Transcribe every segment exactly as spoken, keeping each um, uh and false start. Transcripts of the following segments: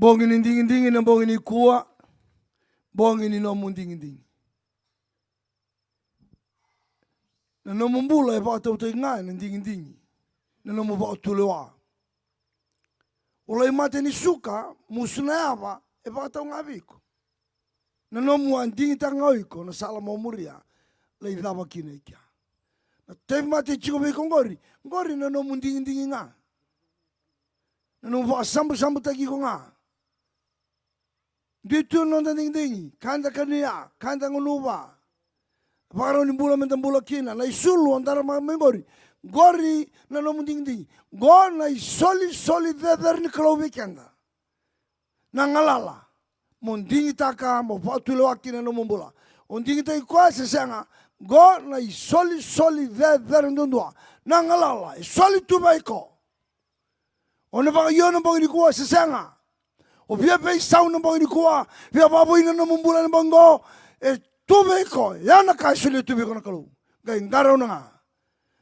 Bogi ni digidigi na bogi nikua. Bogi ni nomu digidigi. Na nomu bula e vakatautaki ga ena digidigi. Na nomu vakatulewa. O lai mate ni suka, musu na yava, e vakatau ga vei iko. Na nomu a digitaka ga o iko na sala mo muria, lai cava kina i kea. Na tauvimate e tiko vei iko qori, qori na nomu digidigi ga. Na nomu vakasabusabutaki iko ga. Dui tu na noda digidigi, ka eda kanuya, ka eda gunuva. Vakarau ni bula meda bula kina, na isulu o darama mai qori. Qori na nomu digidigi. Qo na isolisoli cecere ni Kalou vei keda. Na galala mo digitaka, mo vakatulewa kina na nomu bula. O digitaki koya se sega, qo na isolisoli cecere duadua. Na galala e soli tu vei iko. O na vakaio na bogi nikua se sega. O via veisau na bogi nikua, via vakavoui na nomu bula na bogi qo, e tu vei iko, ya na ka e solia tu vei iko na Kalou. Qai qarauna ga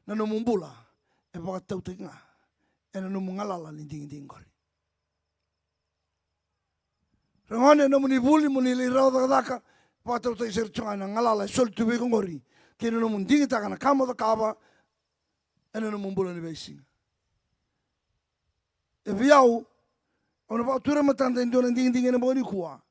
na nomu bula, e vakatautaki ga ena nomu galala ni digidigi qori. Ra gone, nomuni vuli mo ni lai rawa cakacaka, vakatautaki sara tu ga na galala e soli tu vei iko qori, kei na nomu digitaka na ka mo cakava ena nomu bula ni veisiga. E vei au, au na vakatura e matada e dua na digidigi ena bogi nikua.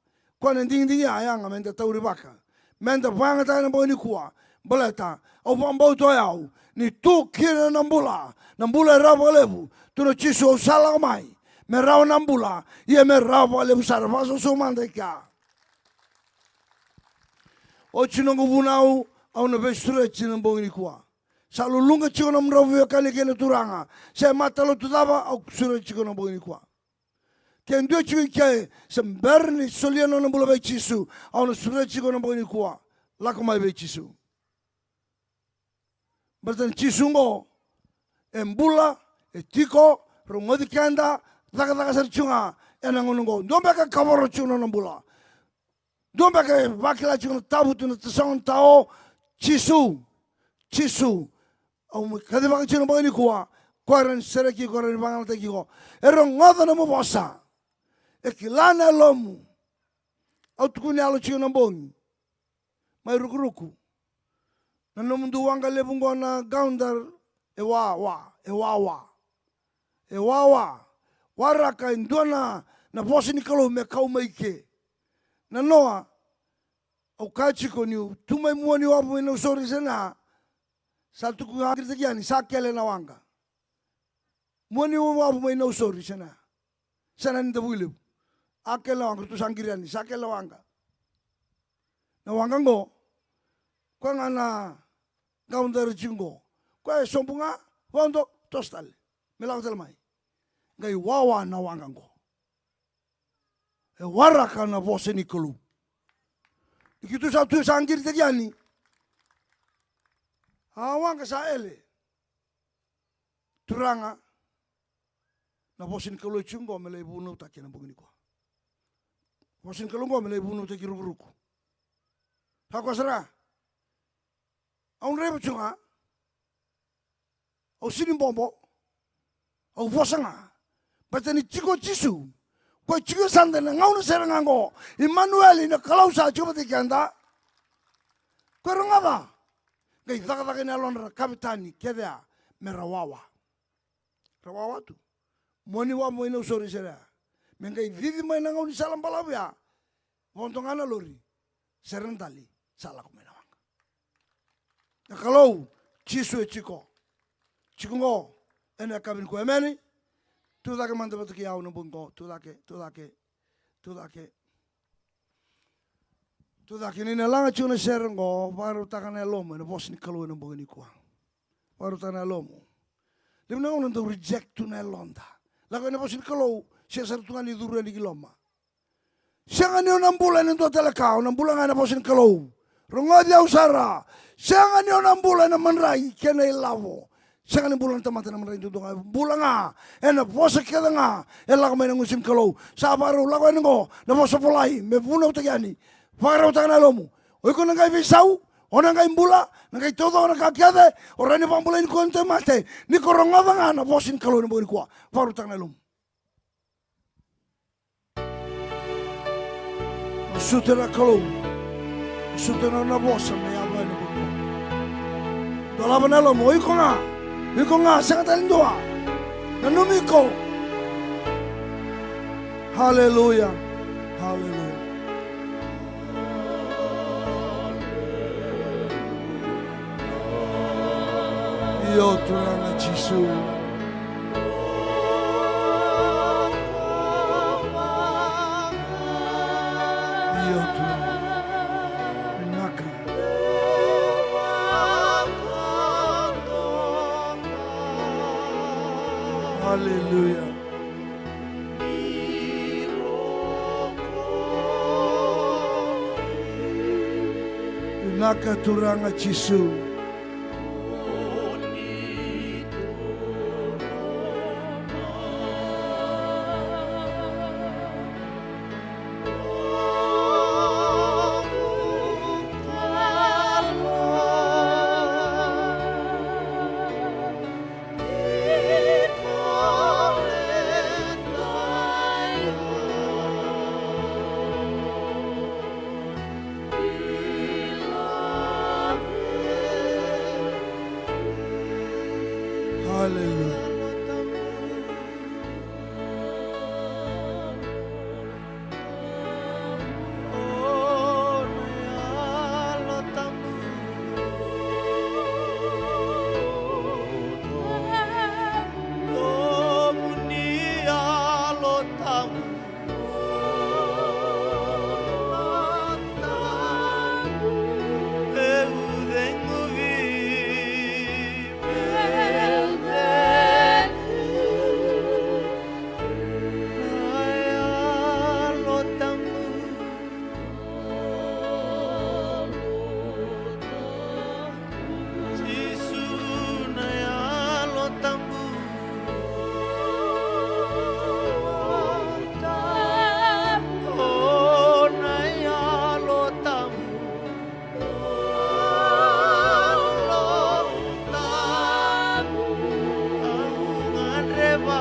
Koya na digidigi ya, yaga meda taurivaka, meda vakayagataka ena bogi nikua. Baleta au vakabauta o yau ni tu kina na bula, na bula e rawa vakalevu. Tukuna o Jisu, au sa lako mai me rawa na bula, ia me rawa vakalevu sara. Vakasausau mada i kea. Oti noqu vunau, au na veisureti na bogi nikua. Sa luluqa tiko na nomudrau veiwekani kei na Turaga. Se matalotu cava, au sureti tiko na bogi nikua. Ke dua tiko i ke se bera ni solia na nona bula vei Jisu, au na sureti tiko na bogi nikua. Lako mai vei Jisu. Baleta na Jisu qo e bula, e tiko, rogoci keda, cakacaka sara tiko ga ena gauna qo. Dua beka e kavoro tiko na nona bula. Dua beka e vakila tiko na tavutu, na tasogo, na tao. Jisu, Jisu, au mai kacivaka tiko na bogi nikua. Koya e rawa ni sereki iko, e rawa ni vagalalataki iko. E rogoca na nomu vosa. E kila na yalomu. Au tukuni yalo tiko na bogi mai Rukuruku. Na nomudou waqa levu qo na Gaundar, e wawa, e wawa. E wawa. Waraka e dua na, na vosa ni Kalou me kau mai ke. Nanoa, au kaya tiko niu tu mai mua ni wavu mai Nausori se na, sa tuku a qiritaki yani, sa kele na waqa. Mua ni wavu mai Nausori se na, se na ni Davuilevu. A kele na waqa, tu sa qiri yani, sa kele na waqa. Na waqa qo, koya ga na Gaundar tiko qo. Koya e sobu ga, vodo, toso tale. Me lako tale mai. Qai wawa na waqa qo. E waraka na vosa ni Kalou. Ni keitou sa tu sa qiritaki yani. A waqa sa ele. Turaga, na vosa ni Kalou e tiko qo me lai vunautaki ena bogi nikua. Vosa ni Kalou qo me lai vunautaki Rukuruku. Sa koya sara. Au draiva tiko ga. Au sini bobo. Au vosa ga. Baleta ni tiko o Jisu. Koya e tiko e yasada ena gauna sara ga qo. Imanueli, na Kalou sa tiko vata kei keda. Koya e rogoca. Qai cakacaka ena yalodra na kavetani kece ya me ra wawa. Ra wawa tu. Mua ni wavu mai Nausori se ra ya. Me qai cici mai na gaunisala balavu ya. Vodo ga na lori. Sere na dali, sa lako mai na waqa. Na Kalou, Jisu e tiko. Tiko qo ena yakavi nikua, emeni. Tu cake mada vata kei au na bogi qo, tu cake, tu cake, tu cake. Tu cake, ni na laga tiko na sere qo, vakarautaka na yalomu ena vosa ni Kalou ena bogi nikua. Vakarautaka na yalomu. Levu na gauna dau reject tu na yaloda. Lako ena vosa ni Kalou, sega sara tu ga ni curu yani ki loma. Sega ni o na bula ena dua tale ka, o na bula ga ena vosa ni Kalou. Rogoci au sara. Sega ni o na bula ena madrai kei na ilavo. Sega ni bula na tamata ena madrai duadua ga. Bula ga ena vosa kece ga e lako mai na gusu ni Kalou. Sa vakarau lako yani qo na vosa volai me vunautaki yani. Vakarautaka na yalomu. O iko na qai veisau, o na qai bula, na qai taucoko na ka kece, o rawa ni vakabulai nikua na tauvimate. Ni ko rogoca ga na vosa ni Kalou ena bogi nikua. Vakarautaka na yalomu. Suta na Kalou. Suta na nona vosa me yava ena vuku. Dolava na loma, o iko ga. O iko ga, sega tale ni dua. Nanumi iko. Haleluya. Haleluya. Io Turaga Jisu. Io Turaga. Vinaka. Haleluya. Vinaka Turaga Jisu. Haleluya. Jisu na Yalo Tabu. O na Yalo Tabu. Yalo Tabu. Au gadreva.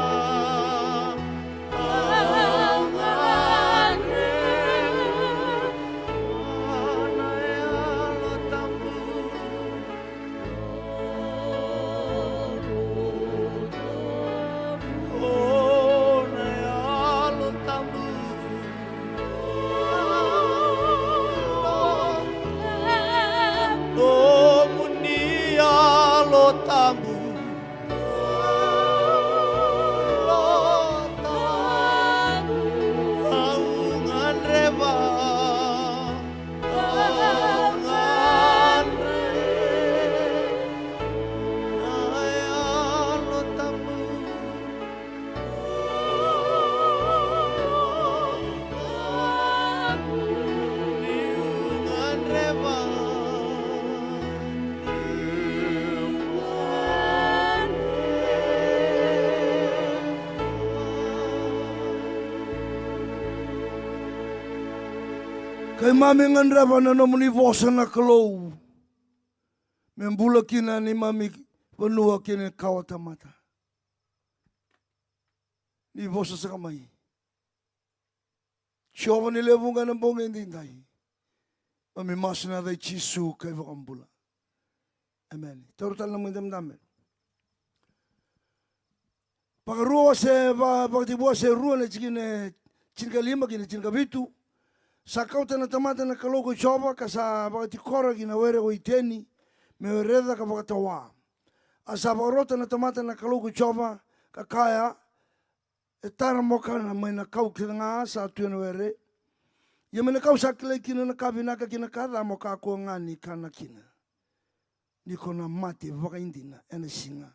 Tabu. Au gadreva. Au gadreva. Na Yalo Tabu. Niu gadreva. Keimami gadreva na nomuni vosa na Kalou, me bula kina neimami vanua kei na kawatamata. Ni vosa saka mai. Jiova ni lewe vuqa ena bogi edaidai. Mami masu ena yaca i Jisu ka iVakabula. Emeni. Taura tale na nomu idabedabe. Vakarua wase, va-, Vakatekivu wase rua na tikina e tinikalima kei na tinikavitu. Sa kauta na tamata na Kalou ko Jiova ka sa vakatikora ki na were ko Iteni me wereca ka vakatawa. A sa vakarota na tamata na Kalou ko Jiova ka kaya, e tara mo kana mai na kau kece ga sa tu ena were. Ia mai na kau sa kilai kina na ka vinaka kei na ka ca mo kakua ga ni kana kina. Ni ko na mate vakaidina ena siga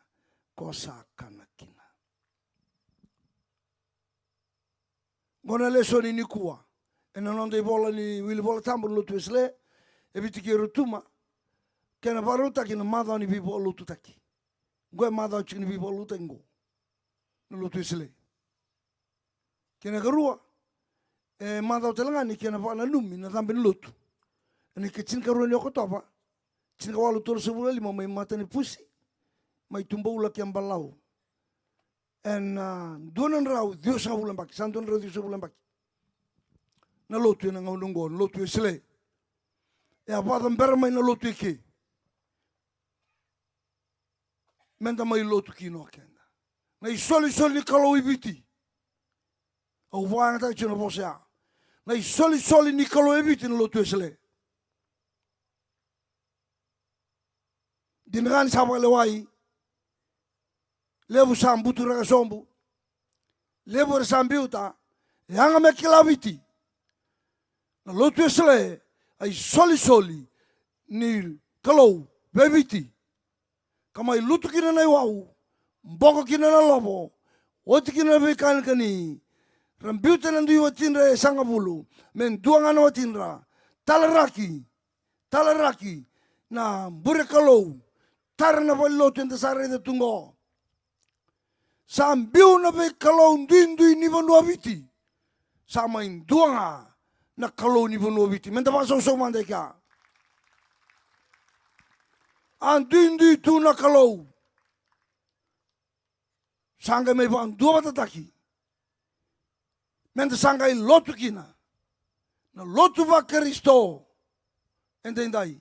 ko sa kana kina. Qo na lesoni nikua ena noda ivola ni wili Vola Tabu na Lotu Wesele, e Viti kei Rotuma, kei na vakarautaki na macawa ni veivakalotutaki. Qo e macawa tiko ni veivakalotutaki qo na Lotu Wesele. Kei na karua, e macawa tale ga ni kena vakananumi na cabe ni lotu. Ena ika tinikarua ni Okotova, tinikawalu tolusagavulu ka lima mai Matanipusi, mai Tubaula kei Balau. Ena, a, dua na drau ciwasagavulu na yabaki, sa dua na drau ciwasagavulu na yabaki. na lotu ena gauna oqo, na lotu Wesele. E a vakacabera mai na lotu eke. Meda mai lotu kina o keda. Na isolisoli ni Kalou e Viti. Au vakayagataka tiko na vosa ya. Na isolisoli ni Kalou e Viti na lotu Wesele. Dina ga ni sa vakalewai, levu sa buturaka sobu, levu era sa biuta, e yaga me kila Viti. Na lotu Wesele, a isolisoli ni Kalou vei Viti. Ka mai lutu kina na iwau, boko kina na lovo, oti kina na veikanikani. Ra biuta na dui watidra e sagavulu, me dua ga na watidra. Talaraki, talaraki na bure Kalou, tara na valenilotu eda sa raica tu qo. Sa biu na veikalou duidui ni vanua Viti. Sa mai dua ga na Kalou ni vanua Viti. Meda vakasausau mada i kea. A duidui tu na Kalou. Sa qai mai vakaduavatataki. Meda sa qai lotu kina. Na lotu vaKarisito. Edaidai.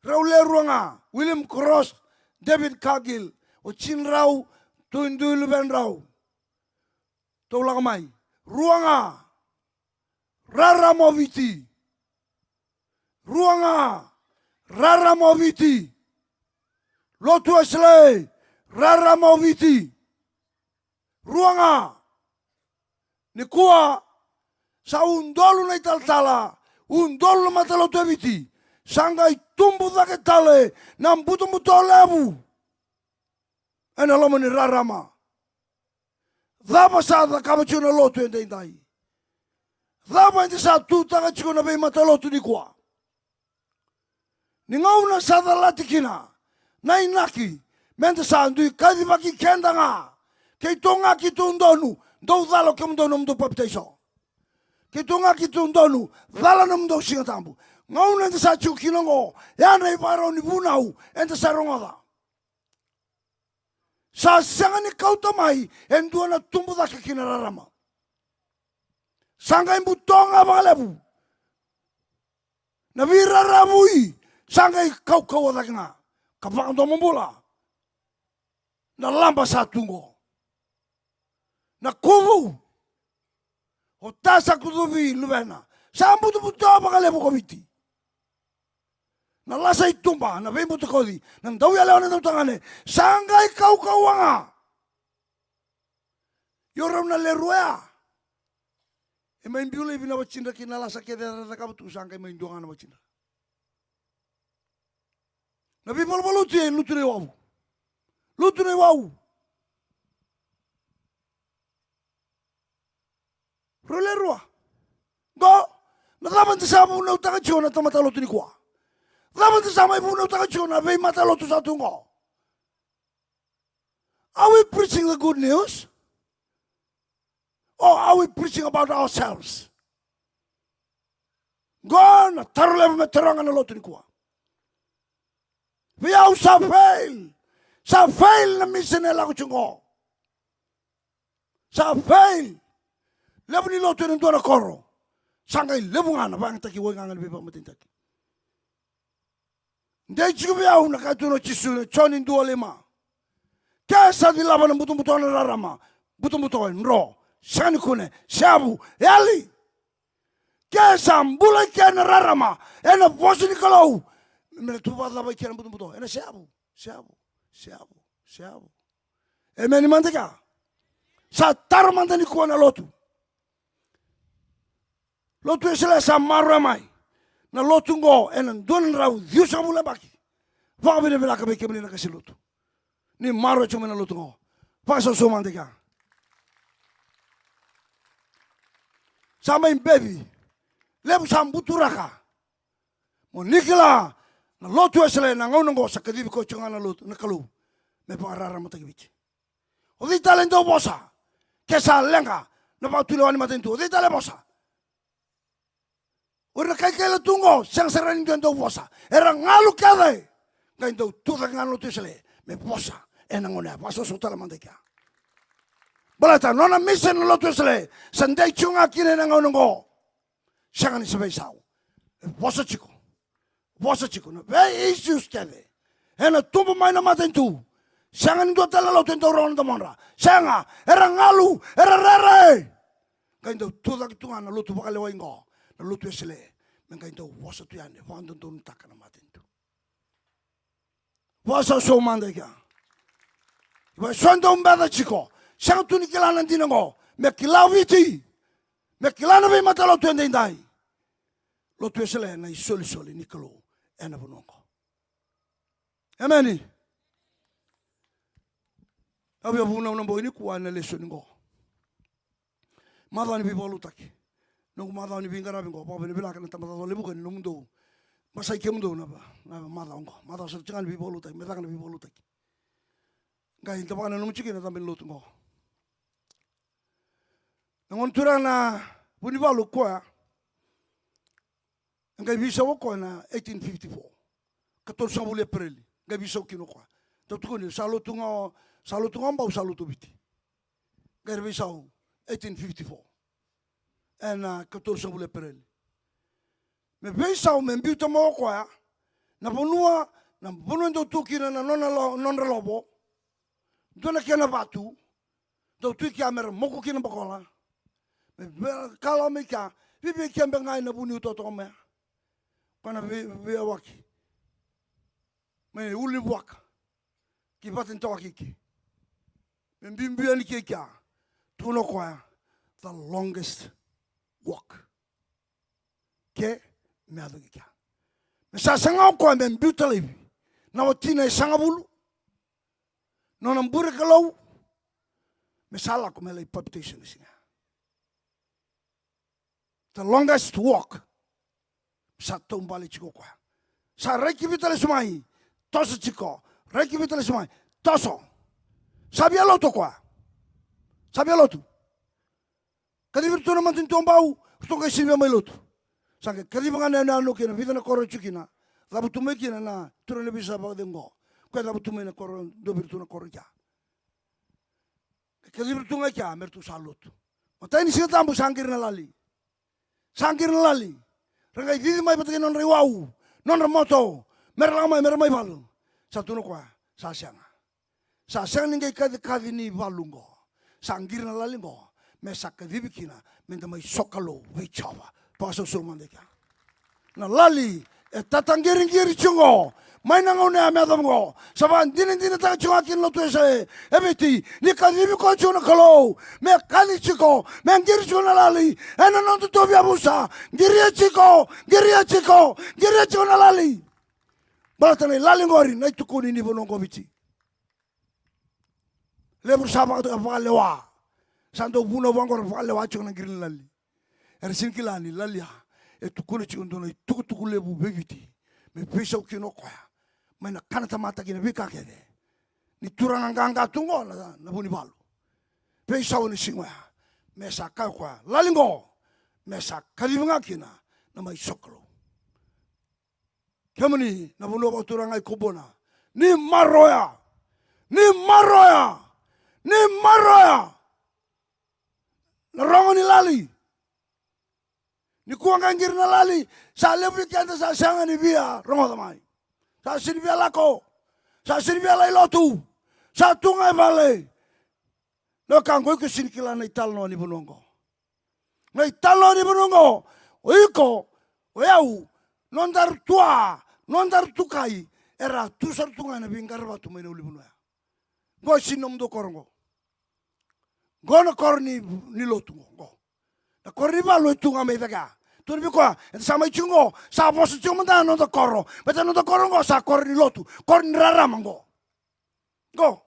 Rau le rua ga, William Cross, David Cargill, o tinidrau, tu e dui luvedrau. Tou lako mai. Rua ga, rarama o Viti. Rua ga, rarama o Viti. Lotu Wesele, rarama o Viti. Rua ga. Nikua, sa udolu na italatala, udolu na matalotu e Viti, sa qai tubu cake tale na butobuto levu. Ena loma ni rarama. Cava sa cakava tiko na lotu edaidai? Cava eda sa tutaka tiko na veimatalotu nikua? Ni gauna sa calati kina na inaki, meda sa dui kacivaki keda ga. Keitou ga keitou donu, dou cala o kemudou nomudou papitaiso. Keitou ga keitou donu, cala nomudou Siga Tabu. Gauna eda sa tiko kina oqo, ya na ivakarau ni vunau eda sa rogoca. Sa sega ni kauta mai e dua na tubu cake ki na rarama. Sa qai buto ga vakalevu. Na veiraravui sa qai kaukauwa cake ga ka vakadomobula. Na laba sa tu qo. Na kuvu. O ta sa kucuvi luvena. Sa butobuto vakalevu ko Viti. Na lasa i tuba, na veibutakoci, na dauyalewa, na dautagane, sa qai kaukauwa ga. Io rau na le rua ya. E mai biu laivi na watidra kei na lasa kece era cakava tu, sa qai mai dua ga na watidra. Na veivaluvaluti e lutu na iwau. Lutu na iwau. Rau le rua. Qo, na cava da sa vunautaka tiko na tamata lotu nikua? Cava da sa mai vunautaka tiko na veimata lotu sa tu qo? Are we preaching the good news? Or are we preaching about ourselves? Qo na taro levu me taroga na lotu nikua. Vei au sa fail. Sa fail na mission e lako tiko qo. Sa fail. Levu ni lotu ena dua na koro. Sa qai levu ga na vakayagataki wai gaga ni veivakamatenitaki. Dei tiko vei au na ka e tukuna o Jisu ena Joni dua lima. Ke sa cilava na butobuto na rarama, butobuto e dro, sega ni kune, seavu, yali. Ke sa bula i ke na rarama ena vosa ni Kalou, me na tu vakacava i ke na butobuto? Ena seavu, seavu, seavu, seavu. Emeni mada kea. Sa taro mada nikua na lotu. Lotu Wesele sa maroroya mai na lotu qo ena dua na drau ciwasagavulu na yabaki. Vakavinavinaka vei kemuni na qase lotu. Ni maroroya tiko mai na lotu qo. Vakasausau mada kea. Sa mai beci. Levu sa buturaka. Mo ni kila na lotu Wesele na gauna qo sa kacivi koya tiko ga na lotu na Kalou me vakararamataki Viti. O cei tale e dau vosa? Ke sa leqa na vakatulewa ni matanitu, o cei tale e vosa? O ira na kaikaila tu qo, sega sara ni dua e dau vosa. Era galu kece. Qai dau tu cake ga na lotu Wesele me vosa ena gauna ya. Vakasausau tale mada i kea. Baleta nona mission na lotu Wesele sa dei tiko ga kina ena gauna qo. Sega ni sa veisau. E vosa tiko. Vosa tiko na vei issues kece. Ena tubu mai na matanitu. Sega ni dua tale na lotu e dau rawa na domodra. Sega, era galu, era rere. Qai dau tucake tu ga na lotu vakalewai qo, na lotu Wesele. Me qai dau vosa tu yani, vakadodonutaka na matanitu. Vakasausau mada i kea. Vaka eso e dau beca tiko. Sega tu ni kila na dina qo. Me kila o Viti. Me kila na veimatalotu edaidai. Lotu Wesele na isolisoli ni Kalou ena vanua qo. Emeni. Au via vunau na bogi nikua ena lesoni qo. Macawa ni veivakalotutaki. Noqu macawa ni veiqaravi qo, vakavinavinaka na tabacakacaka levu ka ni nomudou. Basai kemudou na, na macawa qo. Macawa sara tiko ga ni veivakalotutaki, me caka na veivakalotutaki. Qai da vakananuma tiko kina na cabe ni lotu qo. Na gone turaga na Vunivalu koya. E qai veisau o koya na eighteen fifty-four. Katolusagavulu Epereli. Qai veisau kina o koya. Dau tukuni, sa lotu ga o, sa lotu ga o Bau, sa lotu o Viti. Qai ra veisau eighteen fifty-four. Ena katolusagavulu Epereli. Me veisau, me biuta mai o koya na vanua, na vanua e dau tu kina na nona lo-, nodra lovo. Dua na kena vatu. Dau tu i kea me ra moku kina bakola. Me ve-, kalawa mai kea, viavia kea beka ga ena vuniu totoka mai. Koya na vei-, veiyawaki. Mai ulu ni vuaka. Ki vata ni tawaki ki. Me biubiu yani ki kea. Tukuna o koya, the longest walk. Ke me yaco ki kea. Me sa saga o koya me biuta laivi na watina e sagavulu. Nona bure Kalou. Me sa lako me lai papitaiso na siga. The longest walk. Sa taubale tiko o koya. Sa rai ki vita lesu mai. Toso tiko. Rai ki vita lesu mai. Toso. Sa via lotu o koya. Sa via lotu. Kacivi iratou na matanitu o Bau, ratou qai sini via mai lotu. Sa qai kacivi ga na yanuyanu kei na vica na koro e tiko kina. Cavutu mai kina na turaga ni veisau vakacegu qo. Koya e cavutu mai na koro, dua vei iratou na koro i kea. Qai kacivi iratou ga i kea, me ratou sa lotu. Matai ni Siga Tabu sa qiri na lali. Sa qiri na lali. Ra qai cici mai vata kei nodra iwau, nodra moto. Me ra lako mai, me ra mai valu. Sa tukuna o koya, sa sega. Sa sega ni qai kacikaci ni valu qo. Sa qiri na lali qo. Me sa kacivi kina me da mai sokalou vei Jiova. Vakasausau mada i kea. Na lali e tataqiriqiri tiko qo. Mai na gauna ya me yacova qo. Sa vakadinadinataka tiko ga kina na lotu e Wesele e Viti. Ni kacivi koya tiko na Kalou. Me kaci tiko. Me qiri tiko na lali. Ena noda tauvi yavusa. Qiria tiko. Qiria tiko. Qiria tiko na lali. Baleta na ilali qori na itukuni ni vanua qo Viti. Levu sa vaka-, vakalewa. Sa dau vunau vaqo ra vakalewa tiko na qiri ni lali. Era sini kila ni lali ya e tukuna tiko dua na itukutuku levu vei Viti. Me veisau kina o koya. Mai na kana tamata kina veika kece. Ni turaga qaqa tu qo na, na Vunivalu. Veisau ena siga oya. Me sa kaya o koya. Lali qo. Me sa kacivi ga kina na mai sokalou. Kemuni na vanua vakaturaga i Kobua. Ni maroya. Ni maroya. Ni maroya. Na rogo ni lali. Nikua qai qiri na lali. Sa levu vei keda sa sega ni via rogoca mai. Sa sini via lako. Sa sini via lai lotu. Sa tu ga e vale. Na ka qo iko sini kila na italanoa ni vanua qo. Na italanoa ni vanua qo, o iko, o yau, nodaru tua, nodaru tukai, era tu sara tu ga ena veiqaravatu mai na ulunivanua ya. Qo e sini nomudou koro qo. Qo na koro ni, ni lotu qo, qo. Na koro ni valu e tu ga mai cake ya. Tu na vei koya, eda sa mai tiko qo, sa vosa tiko mada na noda koro. Baleta na noda koro qo sa koro ni lotu, koro ni rarama qo. Qo.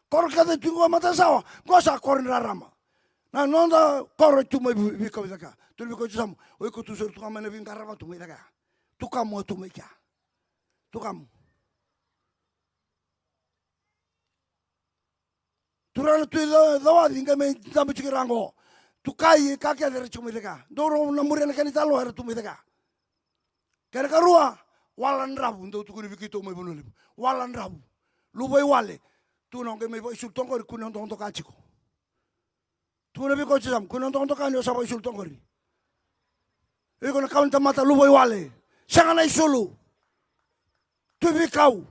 Koro kece tu qo matasawa. Qo sa koro ni rarama. Na noda koro e tu mai vi-, veikau i cake ya. Tu na veikau i yasamu. O iko tu sara tu ga mai na veiqaravatu mai cake ya. Tukamu a tu mai kea. Tukamu. Turaga na Tui Ca-, Cawaci qai mai dabe tiko i ra qo. Tukai ka kece era tiko mai cake ya. Dou rau na muria na kena italanoa era tu mai cake ya. Kena karua, Wala Dravu, dau tukuni vei keitou mai Vanua Levu. Wala Dravu. Luva i wale. Tu na o qai mai vakaisulu toka qori, kua ni o dokadoka tiko. Tu na veikau i yasamu, kua ni o dokadoka ni o sa vakaisulu toka qori. Iko na kawa ni tamata, luva i wale. Sega na isulu. Tu i veikau.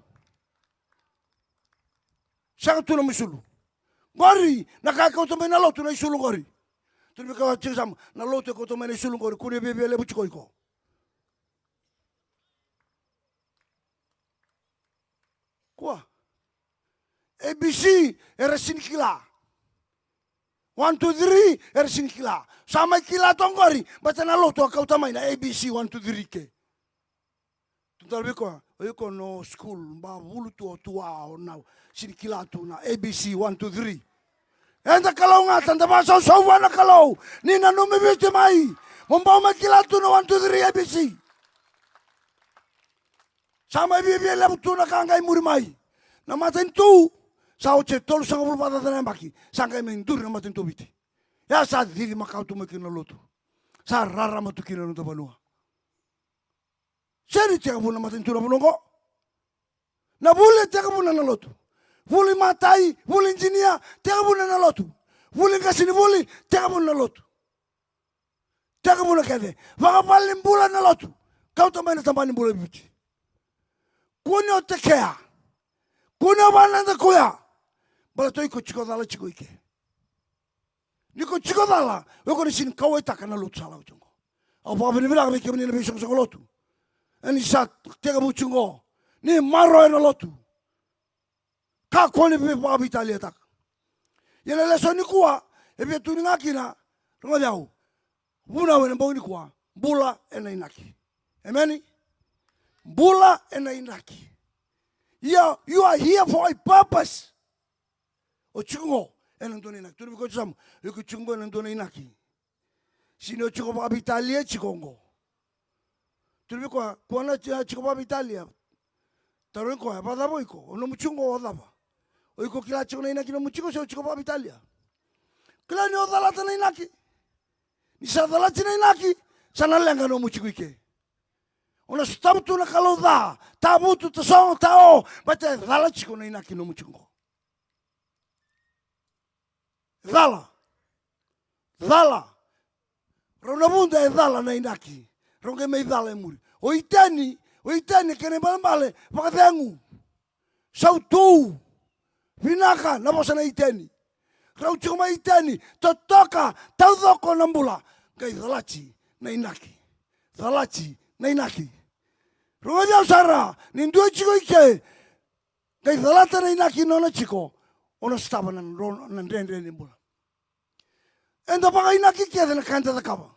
Sega tu na isulu. Qori na ka e kauta mai na lotu, na isulu qori. Tu na veikau, tiko sara, na lotu e kauta mai na isulu qori. Kua ni viavia levu tiko iko. Kua. A B C era sini kila. One, two, three era sini kila. Sa mai kila toka qori, baleta na lotu a kauta mai na A B C one, two, three ke. Tukuna vei koya, o iko na school, ba vulu tu o tua, o na sini kila tu na A B C one, two, three. Eda kalougata, da vakasausau vua na Kalou. Ni nanumi Viti mai, mo bau mai kila tu na one, two, three A B C. Sa mai viavia levu tu na ka qai muri mai. Na matanitu sa oti e tolusagavulu vakacaca na yabaki, sa qai mai duri na matanitu o Viti. Ia sa cici makawa tu mai kina na lotu. Sa rarama tu kina na noda vanua. Sega ni tekivuna na matanitu na vanua oqo. Na vuli e tekivuna na lotu. Vuli matai, vuli ijinia, tekivuna na lotu. Vuli qasenivuli, tekivuna na lotu. Tekivuna kece. Vakavalenibula na lotu. Kauta mai na tabana ni bula i Viti. Kua ni o tekea. Kua ni o vakanadakuya. Baleta o iko tiko cala tiko i ke. Ni ko tiko cala, o iko na sini kauwaitaka na lotu sa lako tiko qo. Au vakavinavinaka vei kemuni na veisoqosoqo lotu. Eda sa tekivu tiko qo. Ni maroroya na lotu. Kakua ni vei, vakaveitaliataka. Ia na lesoni nikua, e via tukuni ga kina, rogoci au. Vunau ena bogi nikua, bula ena inaki. Emeni? Bula ena inaki. Ia, you are here for a purpose. O tiko qo ena dua na inaki. Tukuna vei koya tu sara, o iko tiko qo ena dua na inaki. Sega ni o tiko vakaveitalia tiko qo. Tukuna vei koya, kua na ti-, tiko vakaveitalia. Tarogi koya, vakacava o iko? O nomu tiko qo o cava? O iko kila tiko na inaki ni nomu tiko se o tiko vakaveitalia? Kila ni o calata na inaki. Ni sa calati na inaki, sa na leqa na nomu tiko i ke. O na sotava tu na kalou ca, tavutu, tasogo, tao, baleta e cala tiko na inaki ni nomu tiko qo. Cala. Cala. Rau na vuda e cala na inaki. Rau qai mai cala e muri. O Iteni, o Iteni kena ibalebale vakacegu. Sautu. Vinaka na vosa na Iteni. Rau tiko mai Iteni, totoka, taucoko na bula. Qai calati na inaki. Calati na inaki. Rogoci au sara, ni dua e tiko i ke, qai calata na inaki ni nona tiko, o na sotava na dro-, na dredre ni bula. Eda vakainaki kece na ka eda cakava.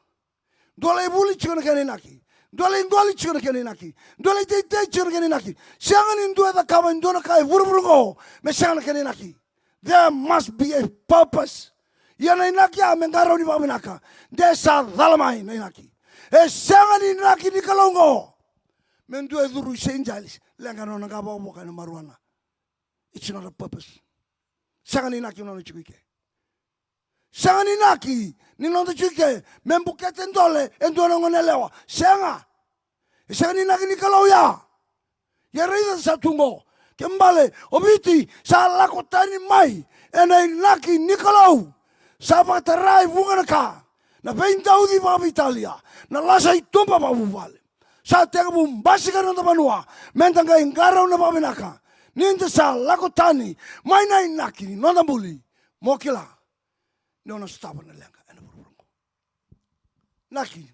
Dua lai vuli tiko na kena inaki. Dua lai qoli tiko na kena inaki. Dua lai teitei tiko na kena inaki. Sega ni dua e cakava e dua na ka e vuravura oqo me sega na kena inaki. There must be a purpose. Ia na inaki ya me qarauni vakavinaka. De sa cala mai na inaki. E sega ni inaki ni Kalou oqo me dua e curu i Saint Giles, leqa na nona qavokavoka ena marijuana. It's not a purpose. Sega ni inaki nona tiko i ke. Sega ni inaki ni noda tiko i ke me bukete dole e dua na goneyalewa. Sega. E sega ni inaki ni Kalou ya. Ia raica sa tu qo. Kena ibalebale, o Viti sa lako tani mai ena inaki ni Kalou. Sa vakatarai vuqa na ka. Na veidauci vakaveitalia. Na lasa i tuba vakavuvale. Sa tekivu basika na noda vanua. Meda qai qarauna vakavinaka. Ni da sa lako tani mai na inaki ni noda buli. Mo kila ni o na sotava na leqa ena vuravura oqo. Inaki.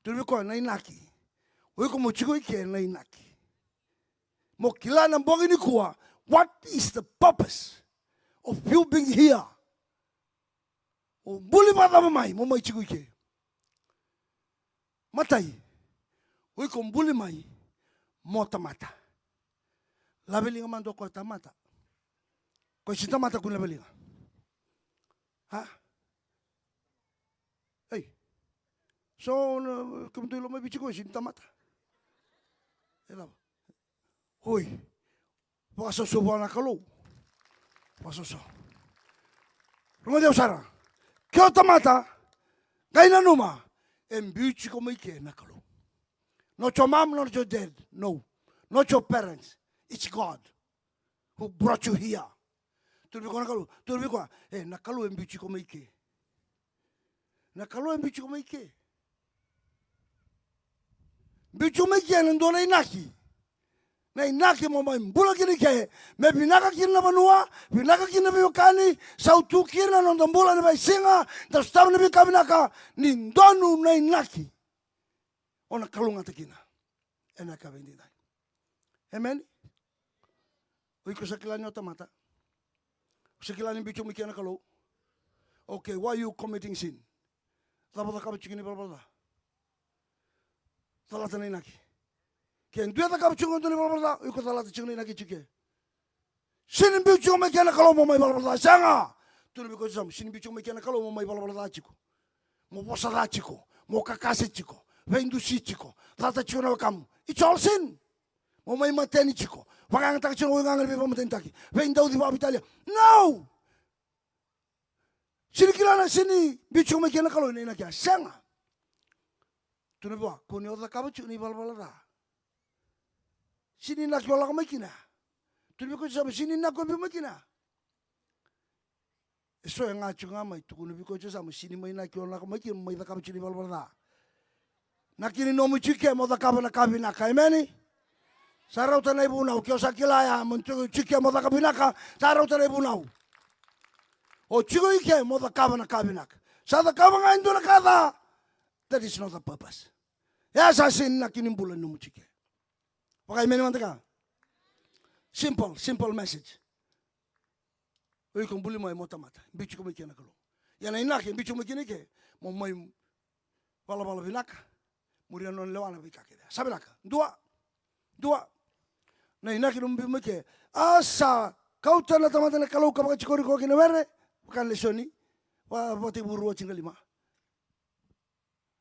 Tukuna vei koya na inaki. O iko mo tiko i ke na inaki. Mo kila na bogi nikua, what is the purpose of you being here? O buli vakacava mai mo mai tiko i ke? Matai, o iko buli mai mo tamata. Laveliga mada o koya tamata. Koya sini tamata, kua ni laveliga. Ha? Ei. So, na, kemudou i Lomaiviti, koya sini tamata. E cava? Oi. Vakasausau vua na Kalou. Vakasausau. Rogoci au sara. Ke o tamata, qai nanuma, e biuti iko mai ke na Kalou. Not your mom, not your dad. No. Not your parents. It's God who brought you here. Tukuna vei koya na Kalou, tukuna vei koya, e, na Kalou e biuti iko mai ke. Na Kalou e biuti iko mai ke. Biu tiko mai ke na dua na inaki. Na inaki mo mai bula kina i ke, me vinaka kina na vanua, vinaka kina na veiwekani, sautu kina na noda bula na veisiga, da sotava na veika vinaka, ni donu na inaki. O na kalougata kina ena yakavi edaidai. Emeni. O iko sa kila ni o tamata? O sa kila ni biu tiko mai ke na Kalou? Okay, why you committing sin? Cava o cakava tiko ni valavala ca? Calata na inaki. Ke dua e cakava tiko e dua na ivalavala ca, o iko calata tiko na inaki tiko ke. Sega ni biu tiko mai ke na Kalou mo mai valavala ca, sega. Tukuna vei koya tiko yasamu, sega ni biu tiko mai ke na Kalou mo mai valavala ca tiko, mo vosa ca tiko, mo kakase tiko, veidusi tiko, cata tiko na wekamu. It's all sin. Mo mai mateni tiko, vakayagataka tiko na waigaga ni veivakamatenitaki, veidauci vakaveitalia. No! Sega ni kila na, sega ni biu tiko mai ke na Kalou na inaki ya, sega. Tukuna vua, kua ni o cakava tiko na ivalavala ca. Sega ni inaki o lako mai kina. Tukuna vei koya tiko yasamu, sega ni inaki o biu mai kina. Eso e ga tiko ga mai, tukuna vei koya tiko yasamu, sega ni mai inaki o lako mai kina, mai cakava tiko na ivalavala ca. Inaki ni nomu tiko ke mo cakava na ka vinaka, emeni. Sa rauta na ivunau, ke o sa kila ya mo tiko tiko ke mo cakava vinaka, sa rauta na ivunau. O tiko i ke mo cakava na ka vinaka. Sa cakava ga e dua na ka ca, that is not the purpose. Ya sa sega ni inaki ni bula ni nomu tiko ke. Vakaemeni mada ga. Simple, simple message. O iko buli mai mo tamata, biu tiko mai ke na Kalou. Ia na inaki e biu tiko mai kina i ke, mo mai valavala vinaka, muria na nona lewa na veika kece. Sa vinaka. Dua, dua. Na inaki nomu biu mai ke, a sa kauta na tamata na Kalou ka vakatikori koya kina were, vaka na lesoni, va, Vakatekivu rua tinikalima.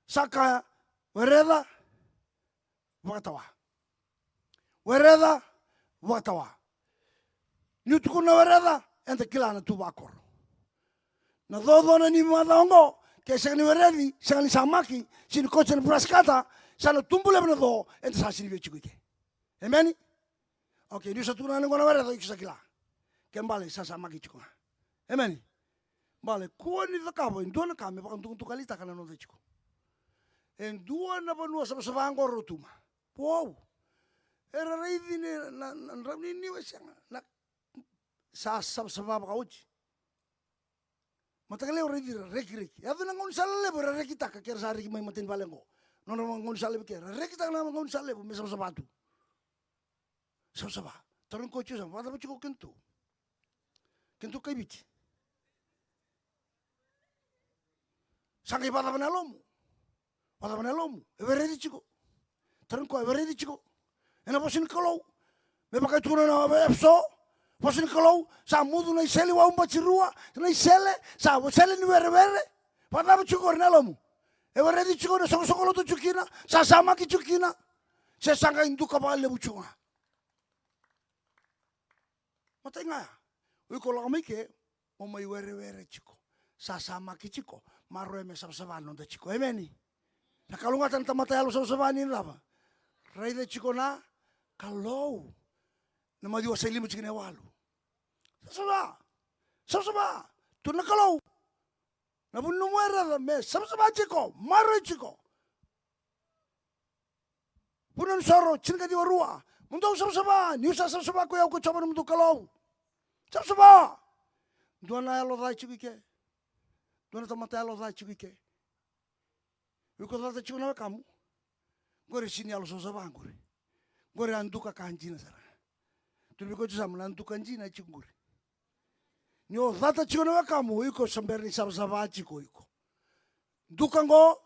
Sa kaya, wereca, vakatawa. Wereca, vakatawa. Niu tukuna wereca, eda kila na tu vakoro. Na cocona ni macawa oqo, ke sega ni wereci, sega ni samaki, sega ni kauti na brush cutter, sa na tubu levu na co, eda sa sega ni via tiko i ke. Emeni? Okay, niu sa tukuna na qo na wereca, iko sa kila. Ke bale sa samaki tiko ga. Emeni? Bale, kua ni cakava e dua na ka me vakadukadukalitaka na noda tiko. E dua na vanua savasava qo Rotuma. Wow. Era raici ni na, na, na drau ni niu e sega. Na, sa savasava vakaoti. Mataka levu raici ira rekireki. Yaco na gaunisala levu era rekitaka ke ra sa reki mai matani vale qo. Nodra gaunisala levu ke ra rekitaka na gaunisala levu me savasava tu. Savasava. Tarogi koya tiko yasamu, vakacava tiko kedatou? Kedatou kai Viti. Sa qai vakacava na yalomu? Vakacava na yalomu? E wereci tiko. Tarogi koya, e wereci tiko. Ena vosa ni Kalou. Me vaka e tukuna na Efeso. Vosa ni Kalou. Sa mucu na isele wau batirua. Na isele. Sa isele ni werewere. Vakacava tiko qori na yalomu? E wereci tiko, na soqosoqo lotu tiko kina. Sa samaki tiko kina. Se sa qai duka vakalevu tiko ga. Matai ga ya. O iko lako mai ke, mo mai werewere tiko. Sa samaki tiko. Maroroya me savasava na noda tiko. Emeni. Na kalougata na tamata yalo savasava ni cava? Raica tiko na Kalou. Na Maciu wase lima tikina e walu. Savasava. Savasava. Tu na Kalou. Na vu ni nomu wereca me savasava tiko. Maroroi tiko. Vunau ni Soro, tinikaciwa rua. Mo dou savasava, niu sa savasava ko i au ko Jiova na nomudou Kalou. Savasava. Dua na yalo ca e tiko i ke. Dua na tamata yalo ca e tiko i ke. Iko cata tiko na wekamu. Qori e sega ni yalo savasava qori. Qori a duka ka dina sara. Tukuna vei koya tiko yasamu, na duka dina e tiko qori. Ni o cata tiko na wekamu, iko sa bera ni savasava tiko iko. Duka qo,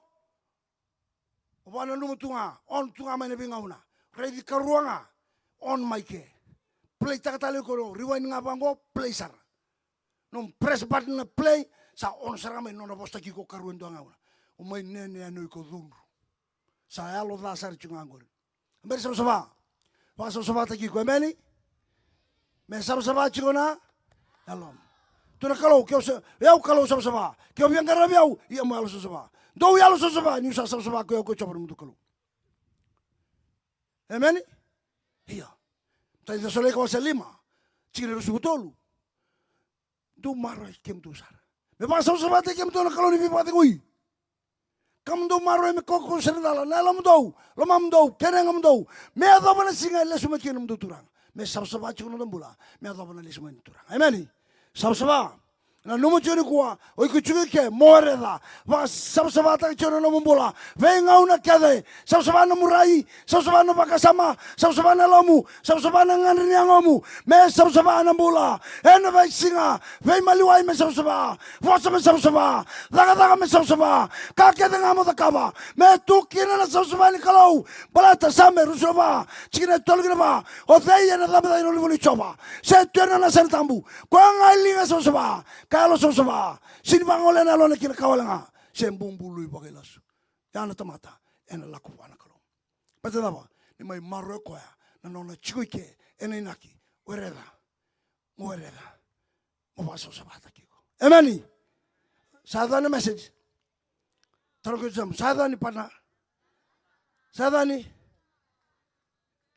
o vakananuma tu ga, on tu ga mai na veigauna. Raici karua ga, on mai ke. Play taka tale iko, rewind ga vaqo, play sara. Nomu press button na play, sa on sara ga mai nona vosataki iko karua e dua gauna. O mai nene yani o iko cudru. Sa yalo ca sara tiko ga qori. Bera ni savasava. Vakasavasavataki iko, emeni? Me savasava tiko na yalomu. Tu na Kalou, ke o sa, o yau Kalou savasava. Ke o via qaravi au, ia mo yalo savasava. Dou yalo savasava, niu sa savasava ko i au ko Jiova na nomudou Kalou. Emeni? Io. Matai ni Cesalonaika wase lima, tikina ruasagavulu ka tolu. Dou maroroi kemudou sara. Me vakasavasavataki kemudou na Kalou ni veivakacegui. Ka mudou maroroya me kaukaua sara ni cala na yalomudou, lomamudou kei na yagamudou, me yacova na siga e lesu mai kina na nomudou Turaga. Me savasava tiko na noda bula me yacova na lesu mai ni Turaga. Emeni. Savasava. Nanuma tiko nikua, o iko tiko i ke, mo wereca. Vakasavasavataka tiko na nomu bula. Veigauna kece, savasava na nomu rai, savasava na vakasama, savasava na yalomu, savasava na gadre ni yagomu. Me savasava na bula. Ena veisiga, veimaliwai me savasava, vosa me savasava, cakacaka me savasava, ka kece ga mo cakava me tu kina na savasava ni Kalou. Baleta Same ruasagavulu ka va, tikina e tolu ki na va: O cei ena cabe cake ena ulunivanua i Jiova, se tu ena nona yasana tabu? Koya ga e liga savasava ka yalo savasava, sega ni vagolea na yalona ki na ka wale ga, se bubului vakailasu. Ya na tamata ena lako vua na Kalou. Baleta na cava? Ni mai maroroya koya na nona tiko i ke, ena inaki, wereca, mo wereca, mo vakasavasavataki iko. Emeni. Sa yaco na message? Taro ke sa yaco ni pana? Sa yaco ni?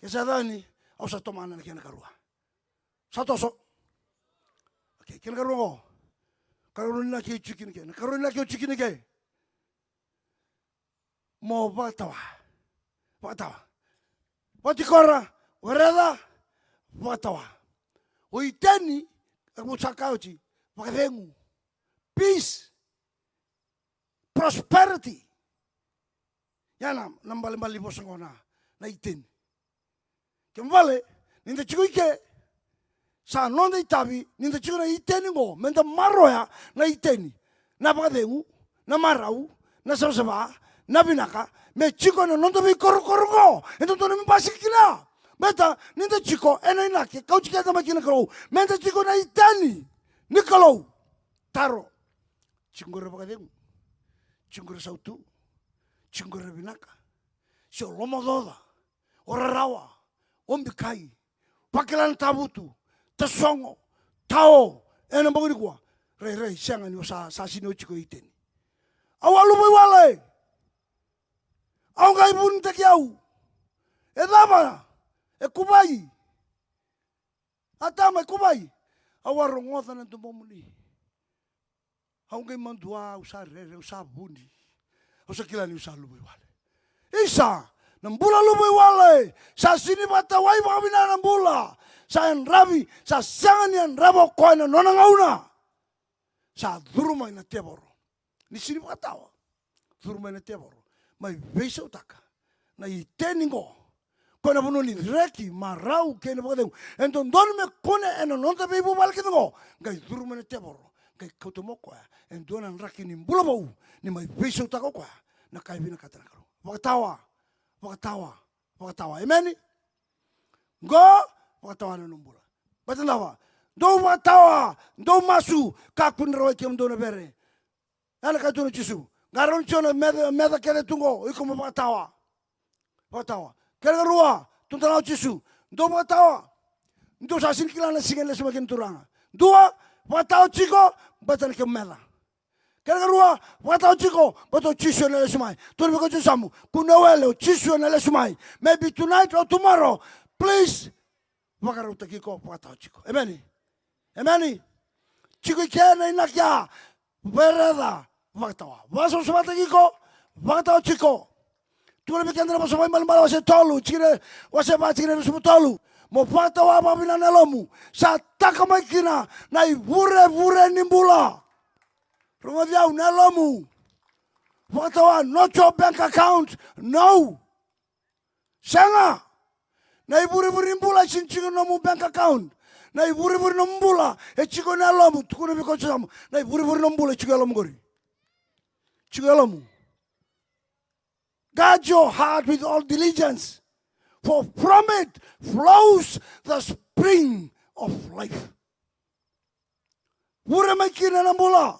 Ke sa yaco ni, au sa tomana na kena karua. Sa toso. Okay, kena karua qo. Karua ni inaki au tiko kina ke. Na karua ni inaki au tiko kina ke. Mo vakatawa. Vakatawa. Vakatikora, wereca, vakatawa. O Iteni, au sa kaya oti, vakacegu. Peace. Prosperity. Ya na, na balebale ni vosa qo na, na Iteni. Kena ibalebale, ni da tiko i ke, sa noda itavi ni da tiko na Iteni qo, me da maroroya na Iteni. Na vakacegu, na marau, na savasava, na vinaka, me tiko ena noda veikorokoro qo e dodonu me basika kina. Baleta ni da tiko ena inaki e kauti keda mai kina na Kalou, me da tiko na Iteni ni Kalou. Taro. Tiko qori na vakacegu, tiko qori na sautu, tiko qori na vinaka. Se o lomaocaoca, o rarawa, o bikai, vakila na tavutu, tasogo, tao, ena bogi nikua. Rairai, sega ni o sa, sa sega ni o tiko e Iteni. Au a luvaiwale. Au qai vunitaki au. E cava? E kuvai. Atama, e kuvai. Au a rogoca na domomuni. Au qai madua, au sa rere, au sa vuni. Au sa kila niu sa luvaiwale. Isa, na bula luvaiwale sa sega ni vakatawai vakavinaka na bula. Sa yadravi, sa sega ni yadrava o koya na nona gauna. Sa curu mai na tevoro. Ni sega ni vakatawa, curu mai na tevoro, mai veisautaka na Iteni qo. Koya na vanua ni reki, marau kei na vakacegu e dodonu me kune ena noda veivuvale kece qo. Qai curu mai na tevoro, qai kauta mai o koya e dua na draki ni bula vou, ni mai veisautaka o koya na ka e vinakata na Kalou. Vakatawa, vakatawa, vakatawa. Emeni. Qo, vakatawa na nomu bula. Baleta na cava? Dou vakatawa, dou masu, kakua ni rawai kemudou na vere. Ya na ka e tukuna o Jisu. Qarauna tiko na meca, meca kece tu qo, o iko mo vakatawa. Vakatawa. Kena karua, tukuna tale o Jisu, dou vakatawa. Dou sa sega ni kila na siga e lesu mai kina na Turaga. Dua, vakatawa tiko, baleta na kemu meca. Kena karua, vakatawa tiko, baleta o Jisu ena lesu mai. Tukuna vei koya e kauta tiko na yasamu, kua ni wele, o Jisu ena lesu mai. Maybe tonight or tomorrow. Please, vakarautaki iko, vakatawa tiko. Emeni. Emeni. Tiko i ke na inaki ya. Vereca, vakatawa. Vakasavasavataki iko, vakatawa tiko. Tukuna vei keda na Vosa Vakaibalebale wase tolu, tikina, wase va, tikina ruasagavulu ka tolu. Mo vakatawa vakavinaka na yalomu, sa taka mai kina na ivurevure ni bula. Rogoci au, na yalomu. Vakatawa, not your bank account. No. Sega. Na ivurevure ni bula e sega ni tiko ena nomu bank account. Na ivurevure ni nomu bula e tiko ena yalomu. Tukuna vei koya e kauta tiko na yasamu, na ivurevure ni nomu bula e tiko ena yalomu qori. Tiko ena yalomu. Guard your heart with all diligence, for from it flows the spring of life. Vure mai kina na bula.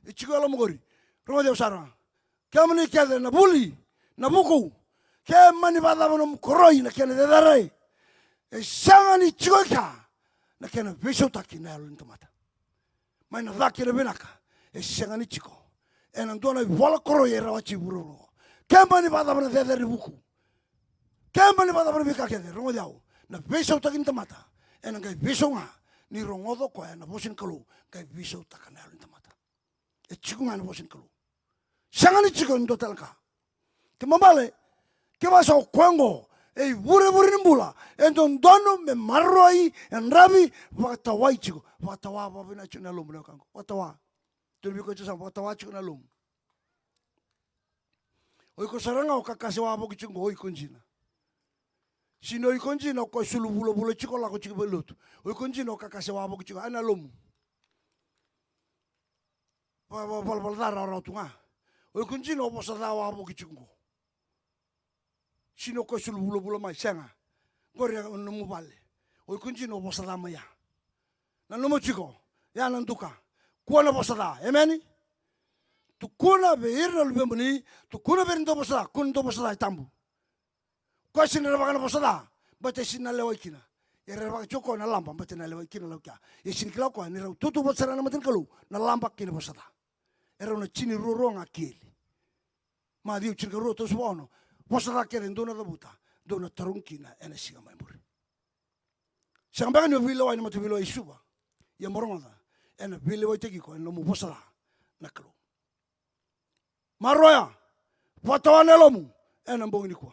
E tiko e yalomu qori. Rogoci au sara. Kemuni kece na vuli, na vuku. Ke mani vakacava nomu koroi, na kena cecere, e sega ni tiko e kea na kena veisautaki na yalo ni tamata. Mai na ca kei na vinaka e sega ni tiko ena dua na ivola koroi e rawati e vuravura oqo. Ke mani vakacava na cecere ni vuku, ke mani vakacava na veika kece, rogoci au, na veisautaki ni tamata ena qai veisau ga ni rogoca o koya na vosa ni Kalou, qai veisautaka na yalo ni tamata. E tiko ga na vosa ni Kalou. Sega ni tiko e dua tale na ka. Kena ibalebale, kevaka sa o koya oqo e ivurevure ni bula, e dodonu me maroroi, e dravi, vakatawai tiko. Vakatawa vakavinaka tiko na yalomu na wekaqu. Vakatawa. Tukuna vei koya tiko sa vakatawa tiko na yalomu. O iko sara ga o kakase wavoki tiko oqo, o iko dina. Sega ni o iko dina o koya sulu vulavula tiko, lako tiko i valenilotu. O iko dina o kakase wavoki tiko, a, na yalomu. Va, va, valavala ca rawarawa tu ga. O iko dina o vosa ca wavoki tiko oqo. Sega ni o koya sulu vulavula mai, sega. Qori e nomu vale. O iko dina o vosa ca mai ya. Nanuma tiko, ya na duka. Kua na vosa ca. Emeni? Tukuna vei ira na luvemuni, tukuna vei ira na dau vosa ca, kua ni dau vosa ca, e tabu. Koya sega ni rerevaka na vosa ca, baleta e sega ni na lewai kina. E rerevaka tiko o koya na laba, baleta e na lewai kina na lau kea. E sega ni kila o koya ni rau tautauvata sara na mata ni Kalou na laba kei na vosa ca. E rau na tini ruarua ga keli. Maciu tinikarua, tolusagavulu ka ono. Vosa ca kece dou na cavuta, dou na tarogi kina ena siga mai muri. Sega beka ni o veilewai na mata veilewai i Suva. Ia mo rogoca, ena veilewaitaki iko ena nomu vosa ca na Kalou. Maroroya, vakatawa na yalomu ena bogi nikua.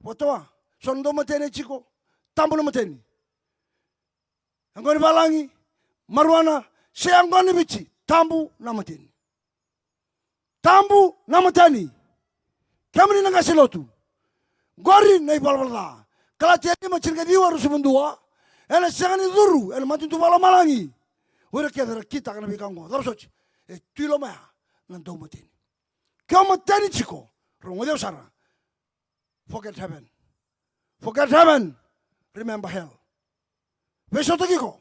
Vakatawa, so na dau mateni e tiko, tabu na mateni. Yaqona ni valagi, marijuana, se yaqona ni Viti, tabu na mateni. Tabu na mateni. Kemuni na qase lotu. Qori na ivalavala ca. Kalatia lima, tinikaciwa, ruasagavulu ka dua. Ena sega ni curu ena matanitu vakalomalagi o ira kece era kitaka na veika oqo. Cava soti? E tu i loma ya na dau mateni. Ke o mateni tiko, rogoci au sara. Forget heaven. Forget heaven. Remember hell. Veisautaki iko.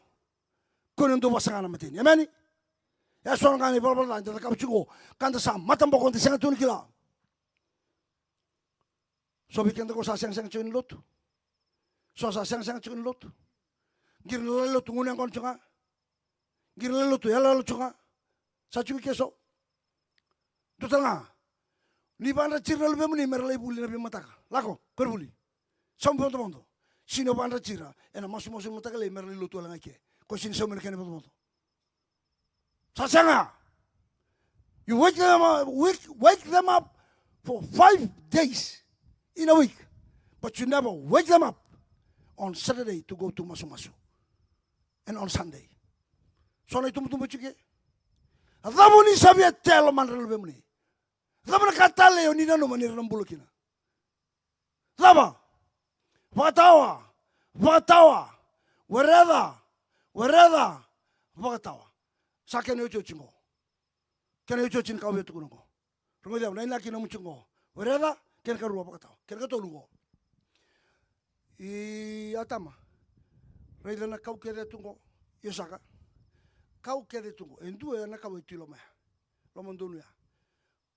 Kua ni dau vasaga na mateni. Emeni? E so na ka na ivalavala ca eda cakava tiko, ka da sa mataboko, da sega tu ni kila. So vei keda ko sa segasega tiko ni lotu. So sa segasega tiko ni lotu. Qiri na lai lotu gunu yaqona tiko ga. Qiri na lai lotu yaloyalo tiko ga. Sa tiko i ke so. Dua tale ga. Ni vakadrati ira na luvemuni mera lai vuli na veimataka. Lako, ko ira vuli. Saumi vodovodo. Sega ni o vakadrati ira ena masumasu ni mataka lailai mera lai lotu wale ga i ke. Ko sega ni saumi na kena vodovodo. Sa sega. You wake them up, wake, wake them up for five days in a week. But you never wake them up on Saturday to go to masumasu. And on Sunday. So na itubutubu e tiko i ke. A cava o ni sa via tea e lomadra na luvemuni? Cava na ka talei o ni nanuma ni ra na bula kina? Cava? Vakatawa. Vakatawa. Wereca. Wereca. Vakatawa. Sa kena iotioti qo. Kena iotioti ni ka au via tukuna qo. Rogoci au, na inaki na muti qo. Wereca, kena karua vakatawa. Kena katolu qo. I Atama. Raica na kau kece tu qo. Io saka. Kau kece tu qo. E dua na kau e tu i loma ya. Loma donu ya.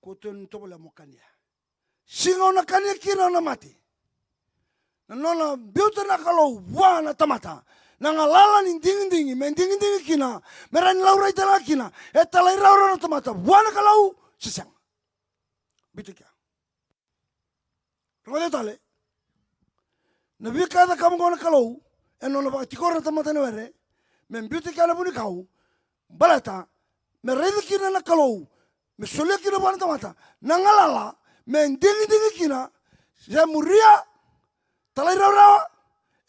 Ko tu ni tovolea mo kania. Siga o na kania kina o na mate. Na nona biuta na Kalou vua na tamata na galala ni digidigi, me digidigi kina, me rawa ni laurai tale ga kina e talairawarawa na tamata vua na Kalou se sega. Biuta kea. Rogoci au tale. Na veika e cakava oqo na Kalou, e nona vakatikora na tamata ena were, me biuta kea na vunikau, baleta me raica kina na Kalou, me solia kina vua na tamata na galala me digidigi kina, se muria, talairawarawa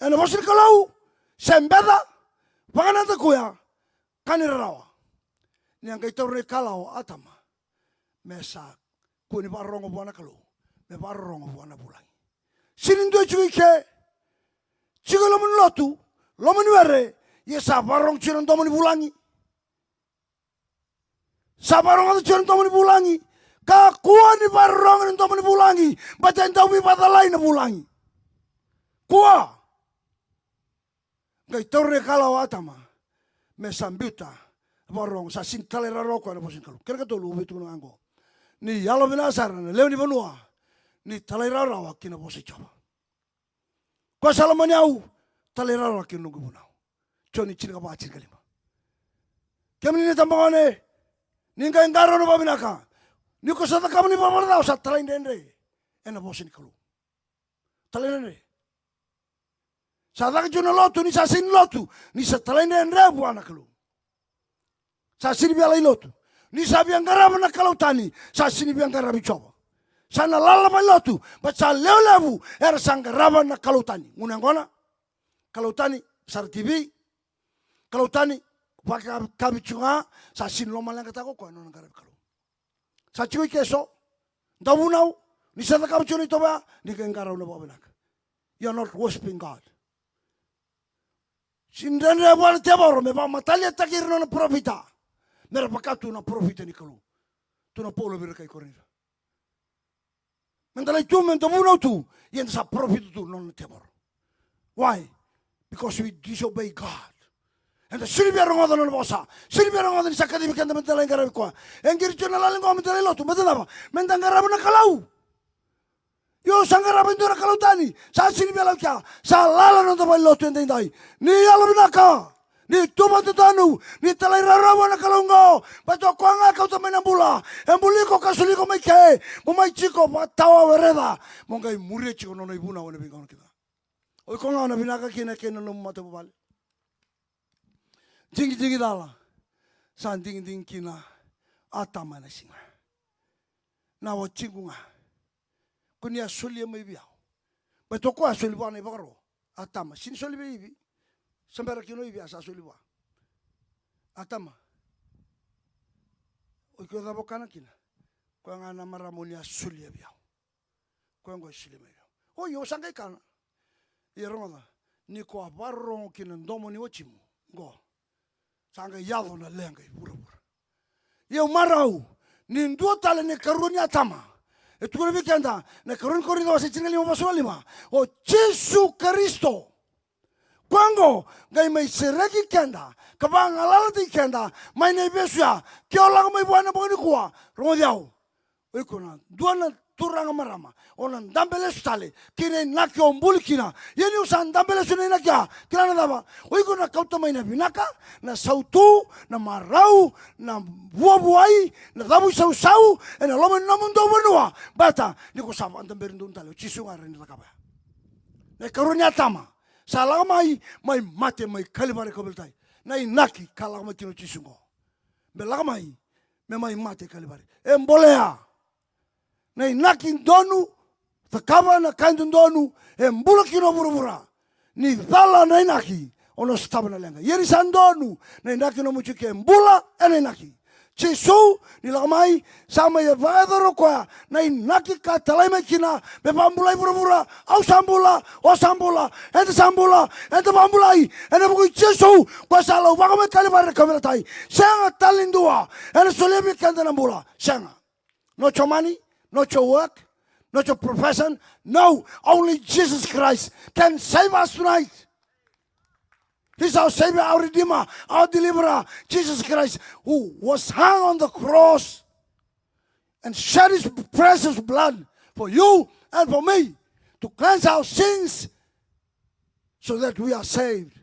ena vosa ni Kalou, se beca, vakanadakuya, kani rarawa. Ni a qai taura na ikalawa o Atama, me sa kua ni vakarorogo vua na Kalou, me vakarorogo vua na vulagi. Sega ni dua e tiko i ke, tiko i loma ni lotu, loma ni were, ia sa vakarorogo tiko na domo ni vulagi. Sa vakarogoca tiko na domo ni vulagi. Kakua ni vakarorogo na domo ni vulagi, baleta e dau veivakacalai na vulagi. Kua. Qai taura na ikalawa o Atama me sa biuta, vakarorogo, sa sega ni talairawarawa o koya na vosa ni Kalou. Kena katolu au via tukuna ga qo. Ni yalovinaka sara na lewe ni vanua ni talairawarawa ki na vosa i Jiova. Koya sa lomani au, talairawarawa ki na noqu ivunau. Joni tinikava, tinikalima. Kemuni na itabagone, ni qai qarauna vakavinaka. Ni ko sa cakava na ivalavala ca, o sa talaidredre ena vosa ni Kalou. Talaidredre. Sa caka tiko na lotu, ni sa sega ni lotu, ni sa talaidredre vua na Kalou. Sa sega ni via lai lotu. Ni sa via qarava na kalou tani, sa sini via qaravi Jiova. Sa na lala mai lotu, but sa lewe levu era sa qarava na kalou tani. Gunu yaqona, kalou tani, sara T V, kalou tani, vakakavi tu ga, sa sini lomaleqataka o koya na nona qaravi Kalou. Sa tiko i ke so, dauvunau, ni sa cakava tiko na itovo ya, ni qai qarauna vakavinaka. You are not worshiping God. Sini dredre vua na tevoro me vakamataliataki ira na nona parofita. Me ra vaka tu na parofita ni Kalou. Tu na Paula vei ira kai Korinica. Meda lai tu, meda vunau tu, ia eda sa parofita tu na nona tevoro. Why? Because we disobey God. Eda sini via rogoca na nona vosa. Sini via rogoca ni sa kacivi keda meda lai qaravi koya. E qiri tu na lala qo meda lai lotu, meda cava? Meda qarava na Kalou. Io, sa qarava e dua na kalou tani, sa sini via lau kea, sa lala na noda valenilotu edaidai. Ni yalovinaka, ni tu vakadodonu, ni talairawarawa na Kalou qo, baleta o koya ga e kauta mai na bula, e buli iko ka soli iko mai ke, mo mai tiko vakatawa Wereca, mo qai muria tiko na nona ivunau ena veigauna kece. O iko ga o na vinaka kina kei na nomu matavuvale. Digidigi cala, sa digidigi kina Atama ena siga. Na watiqu ga. Ko ni a solia mai vei au. Baleta o koya a soli vua na ivakaro. Atama, sini soli vei Ivi. Sa bera kina o Ivi a sa soli vua. Atama. O iko cava o kana kina? Koya ga na marama o ni a solia vei au. Koya qo e solia mai vei au. O io, sa qai kana. Ia rogoca, ni ko a vakarorogo ki na domo ni watimu qo, sa qai yaco na leqa i vuravura. Ia au marau ni dua tale na ikarua ni Atama e tukuna vei keda na ikarua ni Korinica wase tinikalima, vasagavulu ka lima, o Jisu Karisito. Koya qo qai mai sereki keda ka vagalalataki keda mai na ivesu ya. Ke o lako mai vua ena bogi nikua, rogoci au. O iko na dua na turaga, marama, o na dabe lesu tale ki na inaki o buli kina. Ia niu sa dabe lesu na inaki ya, kila na cava? O iko na kauta mai na vinaka, na sautu, na marau, na vuavuai, na cavuisausau ena loma ni nomu dau vanua. Baleta ni ko sa vakadaberi donu tale, o Jisu ga e rawa ni cakava ya. Na ikarua ni Atama sa lako mai, mai mate mai Kalivari, kauveilatai. Na inaki ka lako mai kina o Jisu qo, me lako mai me mai mate i Kalivari. E bolea na inaki donu, cakava na ka e dodonu, e bula kina o vuravura. Ni cala na inaki, o na sotava na leqa. Ia ni sa donu na inaki, nomu tiko e bula ena inaki. Jisu ni lako mai, sa mai vakayacora o koya na inaki ka talai mai kina, me vakabulai vuravura. Au sa bula, o sa bula, eda sa bula, eda vakabulai ena vuku i Jisu. Koya sa lauvako mai Kalivari, kauveilatai. Sega tale ni dua ena solia vei keda na bula. Sega. Not your money, not your work, not your profession. No, only Jesus Christ can save us tonight. He's our Savior, our Redeemer, our Deliverer, Jesus Christ, who was hung on the cross and shed his precious blood for you and for me to cleanse our sins so that we are saved.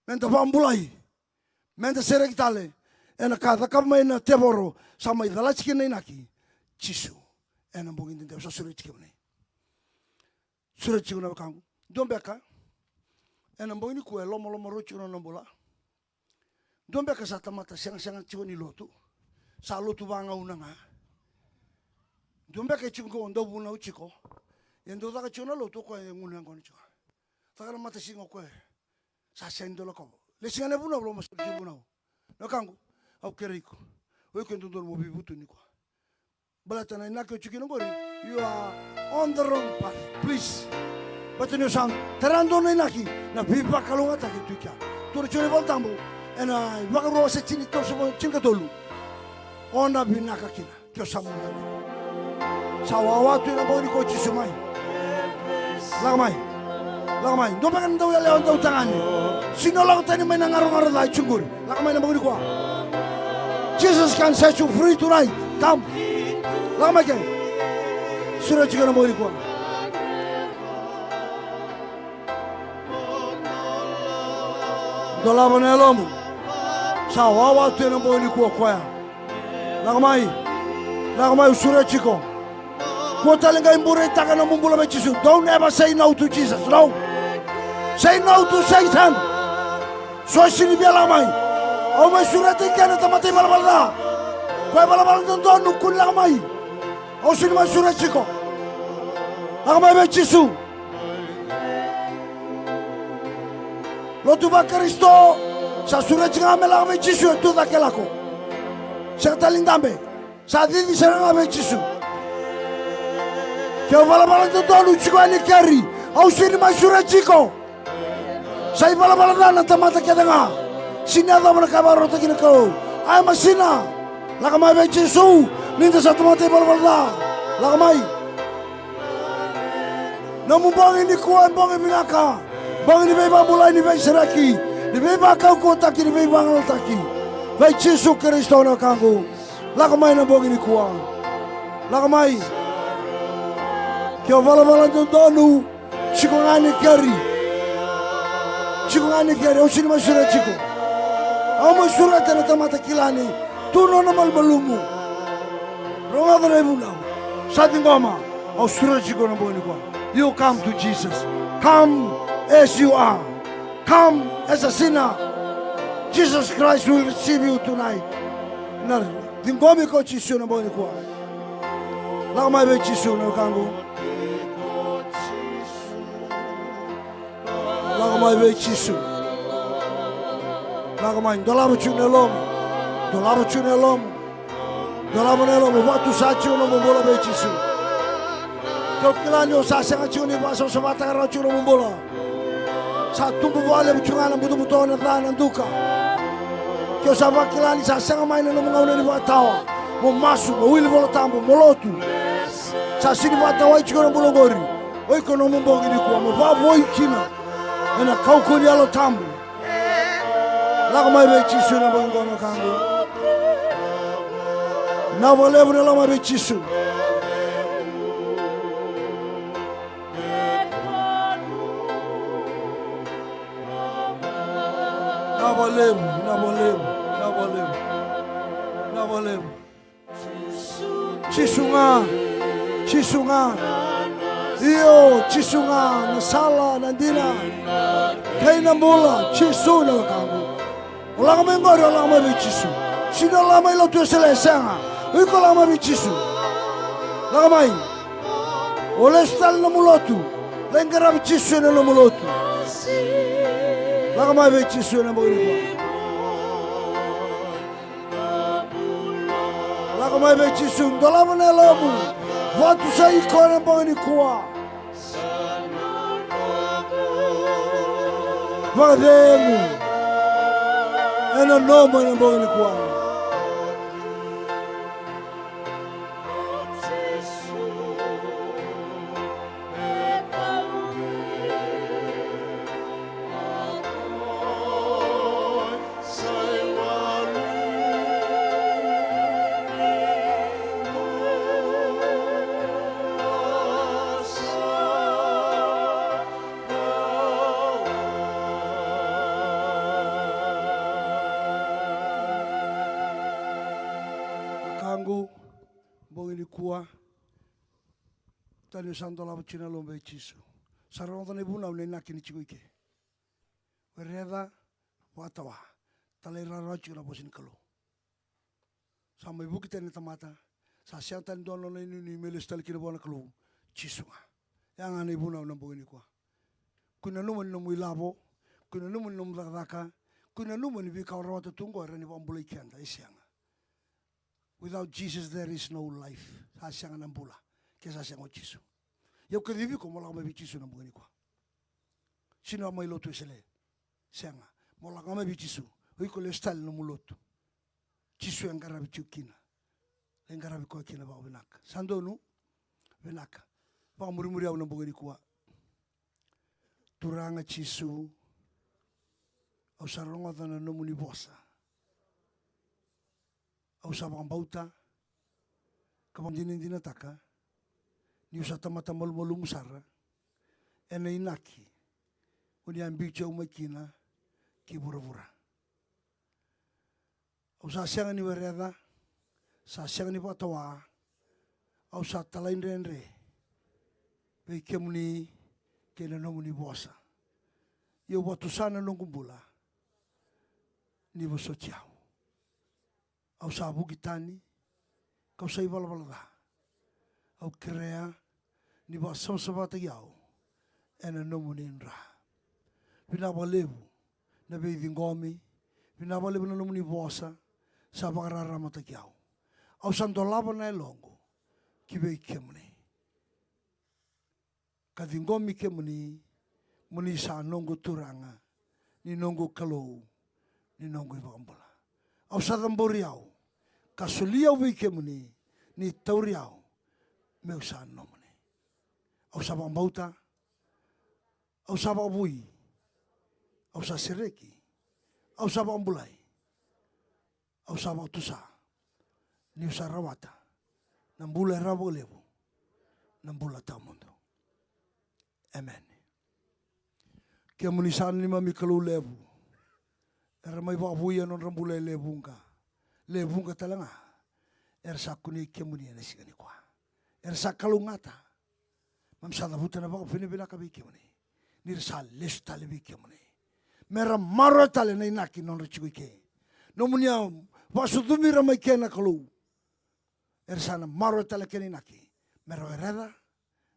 Meda vakabulai, meda sereki tale ena ka e cakava mai na tevoro, sa mai calati kina na inaki. Jisu, ena bogi dede, au sa sureti kemuni. Sureti tiko na wekaqu. Dua beka ena bogi nikua e lomalomarua tiko na nona bula. Dua beka sa tamata segasega tiko ni lotu, sa lotu vagauna ga. Dua beka e tiko qo, dau vunau tiko. Ia dau caka tiko na lotu o koya e gunu yaqona tiko. Caka na matasiga o koya, sa sega ni dau lakova. Lesu ga na vunau, loma sara tiko vunau. Na wekaqu, au kerei iko, o iko e dodonu mo veivutuni nikua. Baleta na inaki o tiko kina qori, you are on the wrong path, please. Baleta ni o sa tara dua na inaki, na veivakalougatataki tu kea. Tukuna tiko na iVolatabu ena iVakarua wase tini, tolusagavulu, tinikatolu. O na vinaka kina ke o sa muria. Sa wawa tu ena bogi nikua o Jisu mai. Lako mai. Lako mai. Dua beka na dauyalewa, dautagane, sega ni o lako tani mai na garogaro ca e tiko qori. Lako mai na bogi nikua. Jesus can set you free tonight. Come. Lako mai ke. Sureti iko ena bogi nikua. Dolava na yalomu. Sa wawa tu ena bogi nikua o koya. Lako mai. Lako mai, au sureti iko. Kua tale qai bureitaka na nomu bula vei Jisu. Don't ever say no to Jesus. No. Say no to Satan. So sega ni via lako mai. Au mai sureta i kea na tamata ivalavala ca. Koya e valavala dodonu, kua ni lako mai. Au sega ni mai sureta tiko. Lako mai vei Jisu. Lotu vaKarisito, sa sureti ga me lako vei Jisu, e tu cake lako. Sega tale ni dabe. Sa cici sara ga vei Jisu. Ke o valavala dodonu tiko yani keri, au sega ni mai sureti tiko. Sa ivalavala ca na tamata kece ga. Sega ni yacova na ka e vakarautaki na Kalou. Aya masina. Lako mai vei Jisu. Ni da sa tamata ivalavala ca. Lako mai. Nomu bogi nikua e bogi vinaka. Bogi ni veivakabulai, ni veisereki, ni veivakaukauwataki, ni veivagalalataki. Vei Jisu Karisito na wekaqu. Lako mai na bogi nikua. Lako mai. Ke o valavala dodonu, tiko ga ni keri. Tiko ga ni keri, au sega ni mai sureta tiko. Au mai sureta na tamata kila ni tu nona malumalumu. Rogoca na ivunau. Sa ciqoma. Au sureta tiko na bogi nikua. You come to Jesus. Come as you are. Come as a sinner. Jesus Christ will receive you tonight. Na ciqomi ko Jisu na bogi nikua. Lako mai vei Jisu na wekaqu. Lako mai vei Jisu. Lako mai, dolava tiko na yalomu. Dolava tiko na yalomu. Dolava na yalomu, vakatusa tiko nomu bula vei Jisu. Ke o kila ni o sa sega tiko ni vakasavasavataka rawa tiko nomu bula. Sa tubu vakalevu tiko ga na butobuto, na ca, na duka. Ke o sa vakila ni sa sega mai na nomu gauna ni vakatawa, mo masu, mo wili Vola Tabu, mo lotu. Sa sega ni vakatawai tiko na bula oqori. O iko nomu bogi nikua mo vakavoui kina ena kaukauwa ni Yalo Tabu. Lako mai vei Jisu na bogi qo na wekaqu. Vinaka vakalevu na lako mai vei Jisu. Vinaka vakalevu, vinaka vakalevu, vinaka vakalevu, vinaka vakalevu. Jisu ga, Jisu ga. Io, Jisu ga na sala, na dina kei na bula. Jisu na wekaqu. O lako mai qori, o lako mai vei Jisu. Sega ni o lako mai Lotu Wesele, sega. O iko lako mai vei Jisu. Lako mai. O lesu tale na nomu lotu. Lai qaravi Jisu ena nomu lotu. Lako mai vei Jisu ena bogi nikua. Lako mai vei Jisu, dolava na yalomu. Vakatusai iko ena bogi nikua. Vakacegu ena nomu ena bogi nikua. Wekaqu, bogi nikua, tani o sa dolava tiko na yalomu vei Jisu. Sa rogoca na ivunau na inaki ni tiko i ke. Wereca, vakatawa, talairawarawa tiko na vosa ni Kalou. Sa mai vuki tani na tamata, sa sega tale ni dua na nona inuinui me lesu tale kina vua na Kalou. Jisu ga. Ya ga na ivunau na bogi nikua. Kua ni nanuma ni nomu ilavo, kua ni nanuma ni nomu cakacaka, kua ni nanuma ni veika o rawata tu oqo e rawa ni vakabulai keda, e sega. Without Jesus there is no life. Sa sega na bula ke sa sega o Jisu. Ia au kacivi iko mo lako mai vei Jisu na bogi nikua. Sega ni o mai Lotu Wesele. Sega. Mo lako ga mai vei Jisu. O iko lesu tale na nomu lotu. Jisu e qaravi tiko kina. E qaravi koya kina vakavinaka. Sa donu? Vinaka. Vakamurimuri au na bogi nikua. Turaga Jisu, au sa rogoca na nomuni vosa. Au sa vakabauta ka vakadinadinataka niu sa tamata malumalumu sara ena inaki o ni a biuti au mai kina ki vuravura. Au sa sega ni wereca, sa sega ni vakatawa, au sa talaidredre vei kemuni kei na nomuni vosa. Ia au vakatusa na noqu bula, ni vosoti au. Au sa vuki tani, kau sa ivalavala ca. Au kerea ni vakasavasavataki au ena nomuni dra. Vinaka vakalevu na veiciqomi, vinaka vakalevu na nomuni vosa, sa vakararamataki au. Au sa dolava na yaloqu ki vei kemuni. Ka ciqomi kemuni, mo ni sa noqu Turaga, ni noqu Kalou, ni noqu iVakabula. Au sa cabori au, ka soli au vei kemuni, ni tauri au meu sa nomuni. Au sa vakabauta, au sa vakavoui, au sa sereki, au sa vakabulai, au sa vakatusa, niu sa rawata na bula e rawa vakalevu, na bula tawamudu. Emeni. Kemuni sa neimami Kalou levu, era mai vakavouya na nodra bula e lewe vuqa, lewe vuqa tale ga era sa kunei kemuni ena siga nikua. Era sa kalougata. Mami sa cavuta na vakavinavinaka vei kemuni, ni ra sa lesu tale vei kemuni. Me ra maroroya tale na inaki nodra tiko i ke. Nomuni a vakasucumi ira mai ke na Kalou. Era sa na maroroya tale kena inaki. Me ra wereca,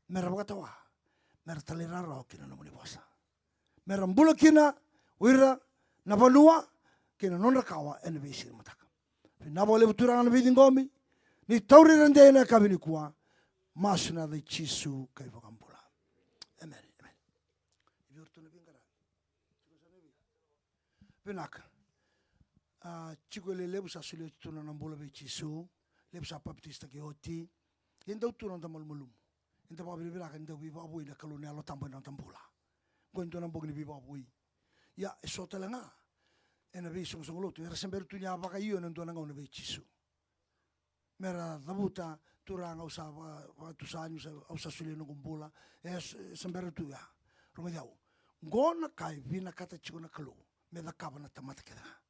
me ra vakatawa, me ra talairawarawa ki na nomuni vosa. Me ra bula kina o ira na vanua kei na nodra kawa ena veisiga ni mataka. Vinaka vakalevu Turaga na veiciqomi, ni tauri ira dei ena yakavi nikua. Masu ena yaca i Jisu ka iVakabula. Emeni, emeni. Ni vei iratou na veiqaravi. Vinaka. A, tiko e lelevu sa soli oti tu na nona bula vei Jisu. Levu sa papitaisotaki oti. E dau tu na noda malumalumu. Eda vakavinavinaka ni dau veivakavoui na Kalou na Yalo Tabu ena noda bula. Qo e dua na bogi ni veivakavoui. Ia, e so tale ga ena veisoqosoqo lotu era se bera tu ni a vakaio ena dua na gauna vei Jisu. Me ra cavuta, Turaga, au sa va-, vakatusa niu sa, au sa solia noqu bula. E s-, se bera tu ya. Rogoci au. Qo na ka e vinakata tiko na Kalou me cakava na tamata kece ga.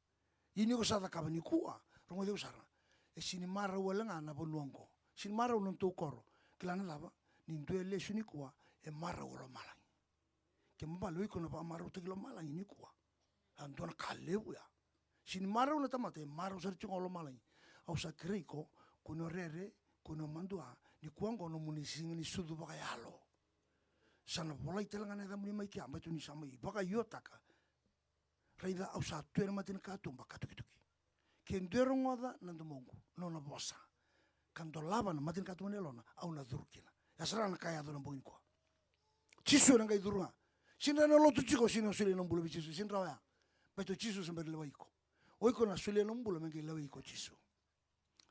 Ia ni ko sa cakava nikua, rogoci au sara. E sega ni marau wale ga na vanua oqo. Sega ni marau na nodatou koro. Kila na cava? Ni dua e lesu nikua, e marau o lomalagi. Kena ibalebale o iko na vakamarautaki lomalagi nikua. A dua na ka levu ya. Sega ni marau na tamata, e marau sara tiko ga o lomalagi. Au sa kerei iko, kua ni o rere, kua ni o madua, nikua oqo nomuni siga ni sucu vakayalo. Sa na volai tale ga na yacamuni mai kea, baleta ni sa mai vakaiotaka. Raica au sa tu ena mata ni katuba ka tukituki. Ke dua e rogoca na domoqu, nona vosa, ka dolava na mata ni katuba ni yalona, au na curu kina. Ya sara na ka e yaco na bogi nikua. Jisu ena qai curu ga. Sega ni rawa ni o lotu tiko, sega ni o solia nomu bula vei Jisu, sega ni rawa ya. Baleta o Jisu se bera ni lewai iko. O iko na solia nomu bula me qai lewai iko o Jisu.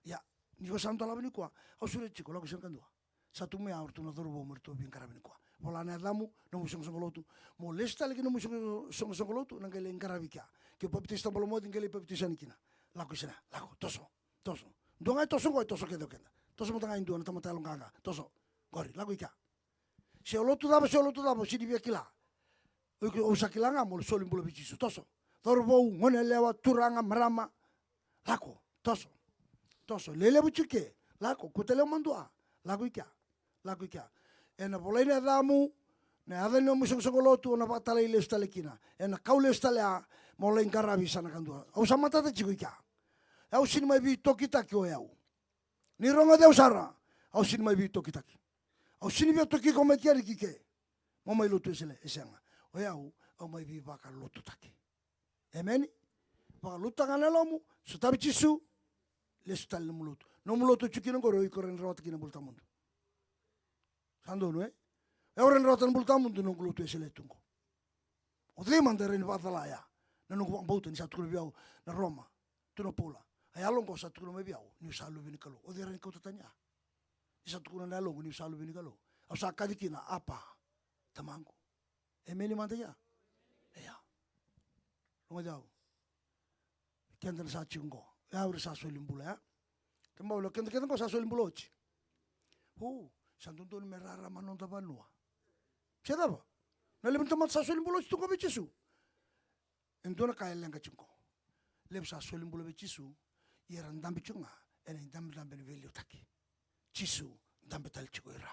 Ia, ni ko sa dolava nikua, au sureti iko, lako i se na kadua. Sa tu mai ya o ratou na cauravou me ratou veiqaravi nikua. Vola na yacamu, nomu isoqosoqo lotu. Mo lesu tale ki nomu isoqosoqo lotu, na qai lai qaravi kea. Ke o papitaiso tabalomoci, qai lai papitaiso yani kina. Lako i se na, lako, toso, toso. Dua ga e toso qo, e toso kece o keda. Toso mada ga e dua na tamata yaloqaqa, toso. Qori, lako i kea. Se o lotu cava, se o lotu cava, o sega ni via kila. O iko, au sa kila ga mo soli bula vei Jisu. Toso. Cauravou, goneyalewa, turaga, marama. Lako. Toso. Toso. Lelevu tiko ke. Lako. Kua tale o madua. Lako i kea. Lako i kea. Ena volai na yacamu, na yaca ni nomu isoqosoqo lotu, o na vakatalai lesu tale kina. Ena kau lesu tale ya, mo lai qaravi sa na kadua. Au sa matata tiko i kea. Au sega ni mai veitokitaki o yau. Ni rogoci au sara, au sega ni mai veitokitaki. Au sega ni via toki iko mai keri ki ke. Mo mai lotu Wesele, e sega. O yau, au mai veivakalotutaki. Emeni? Vakalotutaka na yalomu, sotavi Jisu, lesu tale nomu lotu. Nomu lotu o tiko kina qori, o iko rawa ni rawata kina na bula tawamudu. Sa donu, e? O yau rawa ni rawata na bula tawamudu, noqu lotu Wesele tu qo. O cei mada e rawa ni vakacala ya? Na noqu vakabauta ni sa tukuna vei au na Roma, tukuna o Paula. A yalo oqo sa tukuna mai vei au niu sa luve ni Kalou. O cei e rawa ni kauta tani ya? Ni sa tukuna na yaloqu niu sa luve ni Kalou. Au sa kaci kina, Apa, Tamaqu. Emeni mada ya? Ia. Rogoci au. Keda na sa tiko qo. E au ira sa soli bula, ya. Kena ibalebale o keda kece qo sa soli bula oti. Hu, sa dodonu me rarama na noda vanua. Se cava? Na levu ni tamata sa soli bula oti tu qo vei Jisu. E dua na ka e leqa tiko qo. Levu sa soli bula vei Jisu, ia era dabe tiko ga ena idabedabe ni veiliutaki. Jisu dabe tale tiko ira.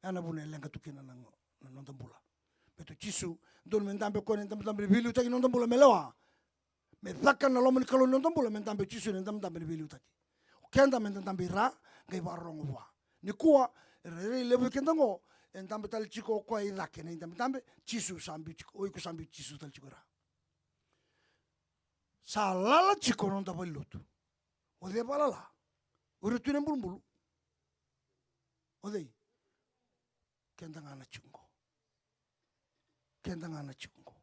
Ya na vuna e leqa tu kina na, na noda bula. Baleta o Jisu, dodonu me dabe o koya ena idabedabe ni veiliutaki ni noda bula me lewa. Me caka na loma ni Kalou ni noda bula, me dabe o Jisu ena dabedabe ni veiliutaki. O keda me da dabe i ra, qai vakarorogo vua. Nikua, e rairai levu vei keda oqo e dabe tale tiko o koya i cake na idabedabe. Jisu sa biu tiko, o iko sa biu Jisu tale tiko i ra. Sa lala tiko na noda valenilotu. O cei e vakalala? O ira tu na ibulubulu. O cei? Keda ga na tiko qo. Keda ga na tiko qo.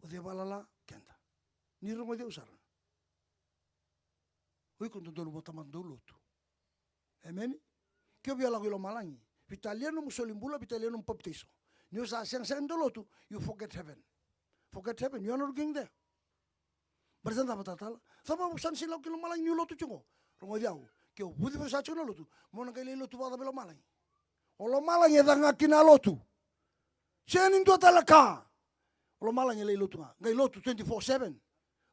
O cei e vakalala? Keda. Ni rogoci au sara. O iko dodonu vata mada dau lotu. Emeni. Ke o via lako i lomalagi, veitalia nomu soli bula, veitalia nomu papitaiso. Ni o sa segasega ni dau lotu, you forget heaven. Forget heaven, you are not going there. Baleta na cava? Talatala, cava o sa na sega ni lako ki lomalagi ni o lotu tiko qo? Rogoci au, ke o vucevucesa tiko na lotu, mo na qai lai lotu vakacava i lomalagi? O lomalagi e caka ga kina na lotu. Sega ni dua tale na ka. O lomalagi e lai lotu ga. Qai lotu twenty-four seven.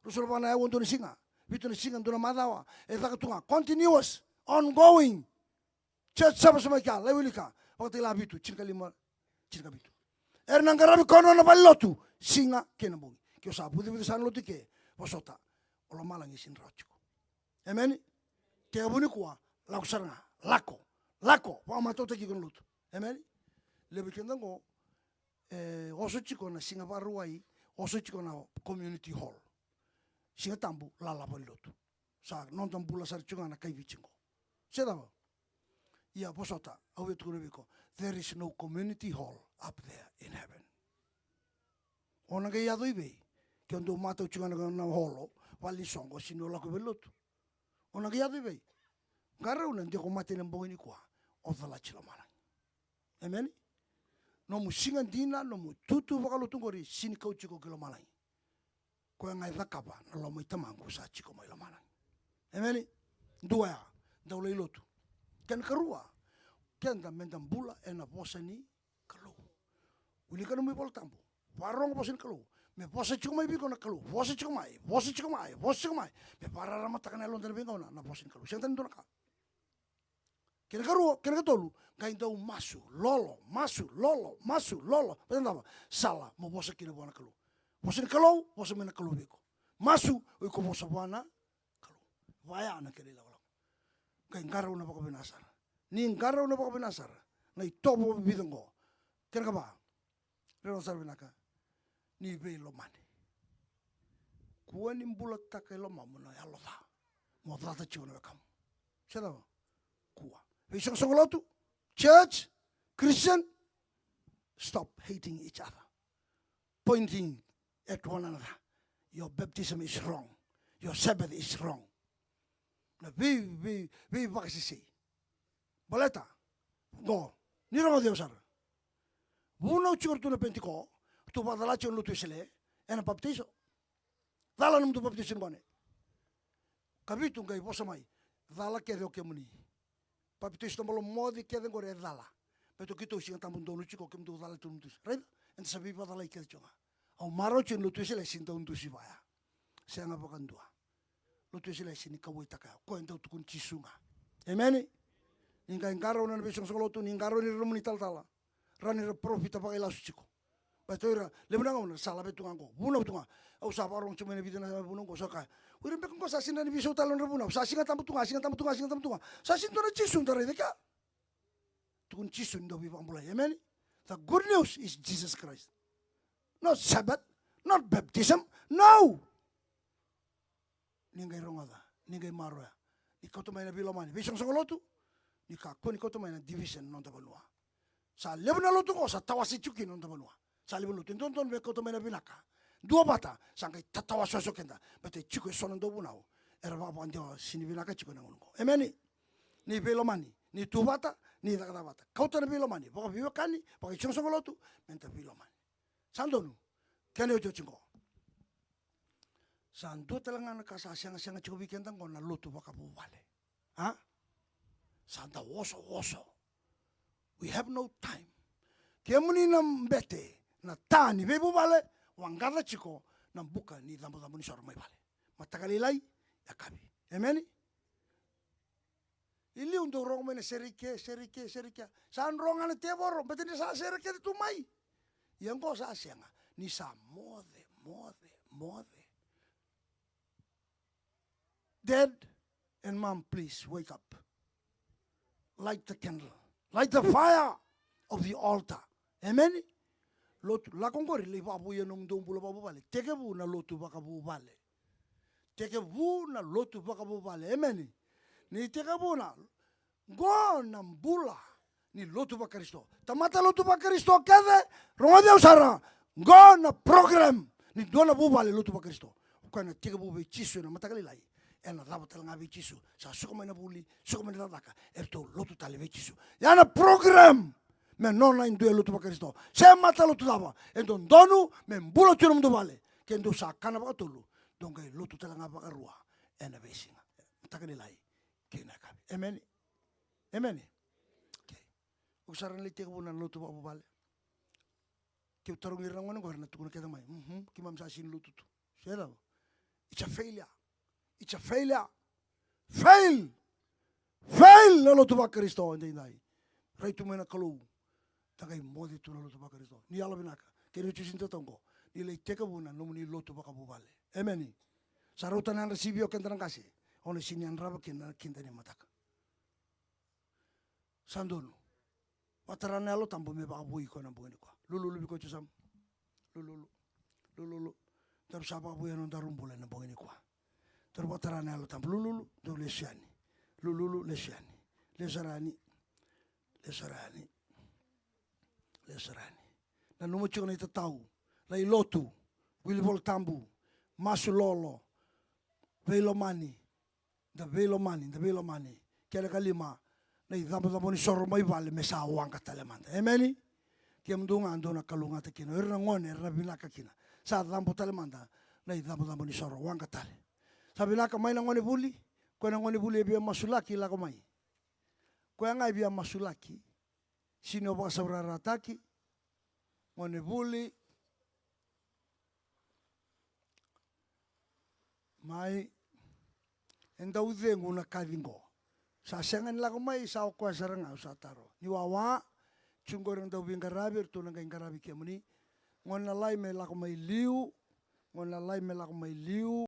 Ruasagavulu na aua dua na siga. Vitu na siga dua na macawa. E caka tu ga. Continuous. Ongoing. Church service mai kea, lai wilika. Vakatakila vitu, tinikalima, tinikavitu. Era na qaravi koya na nona valenilotu siga kei na bogi. Ke o sa vucevucesa na lotu i ke, vosota. O lomalagi e sega ni rawa tiko. Emeni. Tekivu nikua, lako sara ga. Lako. Lako. Vakamatautaki iko na lotu. Emeni. Levu vei keda oqo, e, oso tiko na Siga Vakarauwai, oso tiko na community hall. Siga Tabu, lala valenilotu. Sa noda bula sara tiko ga na kai Viti qo. Se cava? Ia vosota, au via tukuna vei iko, there is no community hall up there in heaven. O na qai yaco i vei? Ke o dau matau tiko ga na, na holo, vale ni soqo, sega ni o lako i valenilotu. O na qai yaco i vei? Qarauna de ko mate ena bogi nikua, o calati lomalagi. Emeni? Nomu siga dina, nomu itutu vakalotu qori, sega ni kauti iko ki lomalagi. Koya ga e cakava na loma i Tamaqu sa tiko mai lomalagi. Emeni? Dua ya, dau lai lotu. Kena karua, keda me da bula ena vosa ni Kalou. Wilika nomu iVola Tabu. Vakarorogo vosa ni Kalou. Me vosa tiko mai vei iko na Kalou. Vosa tiko mai, vosa tiko mai, vosa tiko mai. Me vakararamataka na yaloda ena veigauna na vosa ni Kalou. Sega tale ni dua na ka. Kena karua, kena katolu, qai dau masu, lolo, masu, lolo, masu, lolo. Baleta na cava? Sala mo vosa kina vua na Kalou. Vosa ni Kalou, vosa mai na Kalou vei iko. Masu, o iko vosa vua na Kalou. Vaya na kena ilakolako. Qai qarauna vakavinaka sara. Ni qarauna vakavinaka sara na itovo vica oqo. Kena kava, rerevaka sara vinaka. Ni veilomani. Kua ni bulataka e lomamu na yalo ca. Mo cata tiko na wekamu. Se cava? Kua. Veisoqosoqo lotu, church, Christian, stop hating each other. Pointing at one another. Your baptism is wrong. Your Sabbath is wrong. Na vei, vei, veivakasesei. Baleta qo, ni rogoci au sara. Vunau tiko ratou na Penitiko, ratou vakacala tiko na lotu Wesele ena papitaiso. Cala nomutou papitaiso ni gone. Kavitu qai vosa mai, cala kece o kemuni. Papitaiso tabalo moce kece qori e cala. Baleta o keitou Siga Tabu donu tiko, kemudou cala tu nomutou. Raica, eda sa veivakacalai kece tiko ga. Au marau tiko ni lotu Wesele e sega ni dau dusi vaya. Sega vakadua. Lotu Wesele e sega ni kauwaitaka ya. Koya e dau tukuni Jisu ga. Emeni. Ni qai qarauna na veisoqosoqo lotu, ni qarauna ira na nomuni talatala. Rawa ni ra parofita vakailasu tiko. Baleta o ira, levu na gauna sa laveta tu ga qo. Vunau tu ga. Au sa vakarorogo tiko mai na vica na vunau qo, sa kaya, o ira beka qo sa sega ni veisau tale na nodra vunau. Sa Siga Tabu tu ga, Siga Tabu tu ga, Siga Tabu tu ga. Sa sega ni dua na Jisu da raica kea. Tukuni Jisu ni dau veivakabulai. Emeni. The good news is Jesus Christ. Not Sabbath, not baptism. No. Ni qai rogoca, ni qai maroroya, ni kauta mai na veilomani, veisoqosoqo lotu, ni kakua ni kauta mai na division na noda vanua. Sa levu na lotu qo sa tawase tiko kina na noda vanua. Sa levu na lotu e dodonu me kauta mai na vinaka. Duavata sa qai tatawasewase o keda. Baleta e tiko eso na dauvunau era vakavakadewa, sega ni vinaka tiko ena gauna qo. Emeni. Ni veilomani, ni tu vata, ni cakacaka vata. Kauta na veilomani, vakaveiwekani, vakaisoqosoqo lotu, meda veilomani. Sa donu. Kena iotioti qo. Sa dua tale ga na ka sa segasega tiko vei keda qo na lotu vakavuvale. A? Sa da osooso. We have no time. Kemuni na bete, na ta ni veivuvale, waqaca tiko na buka ni cabocabo ni soro mai vale. Mataka lailai, yakavi. Emeni? I liu dau rogo mai na sere i ke, sere i ke, sere i ke. Sa dro ga na tevoro, baleta ni sa sere kece tu mai. Ia qo sa sega, ni sa moce, moce, moce. Dad and mom, please wake up. Light the candle. Light the fire of the altar. Amen? Lotu, lako qori, lai vakavouya nomudou bula vakavuvale. Tekivu na lotu vakavuvale. Tekivu na lotu vakavuvale. Amen? Ni tekivu na, qo na bula ni lotu vaKarisito. Tamata lotu vaKarisito kece, rogoci au sara. Qo na program ni dua na vuvale lotu vaKarisito. O koya na tekivu vei Jisu ena mataka lailai. Ena cava tale ga vei Jisu. Sa suka mai na vuli, suka mai na cakacaka. Eratou lotu tale vei Jisu. Ya na program me nona e dua e lotu vaKarisito. Se matalotu cava e dodonu me bula tu ena nomudou vale. Ke dou sa kana vakatolu, dou qai lotu tale ga vakarua ena veisiga. Mataka lailai kei na yakavi. Emeni. Emeni. Okay. O sara na lai tekivu na lotu vakavuvale. Keu tarogi ira na gone qori, na tukuna kece mai, mhm, keimami sa sini lotu tu. Se cava? It's a failure. It's a failure. Fail. Fail na lotu vaKarisito edaidai. Rai tu mai na Kalou. Da qai moce tu na lotu vaKarisito. Ni yalovinaka. Kei na jusi ni tatau qo. Ni lai tekivu na nomuni lotu vakavuvale. Emeni. Sa rauta na yadra sivi o keda na qase. O na sini yadrava kina na kida ni mataka. Sa donu. Vakatara na Yalo Tabu me vakavoui iko ena bogi nikua. Lululu vei koya tu sara. Lululu. Lululu. Daru sa vakavoui ena nodaru bula ena bogi nikua. Daru vakatara na Yalo Tabu. Lululu. Daru lesu yani. Lululu, lesu yani. Lesu sara yani. Lesu sara yani. Lesu sara yani. Nanuma tiko na itatau. Lai lotu. Wili Vola Tabu. Masu lolo. Veilomani. Da veilomani, da veilomani. Kena ikalima, na icabocabo ni soro mai vale me sa waqa tale mada. Emeni? Kemudou ga dou na kalougata kina. O ira na gone era na vinaka kina. Sa cabo tale mada na icabocabo ni soro, waqa tale. Sa vinaka mai na gone vuli. Koya na gone vuli e via masulaki, lako mai. Koya ga e via masulaki. Sini o vakasaurarataki. Gone vuli. Mai. E dau cegu na kaci qo. Sa sega ni lako mai, sa o koya sara ga au sa taro. Ni wawa. Tiko qori na dau veiqaravi, eratou na qai qaravi kemuni. Gone lalai me lako mai liu. Gone lalai me lako mai liu.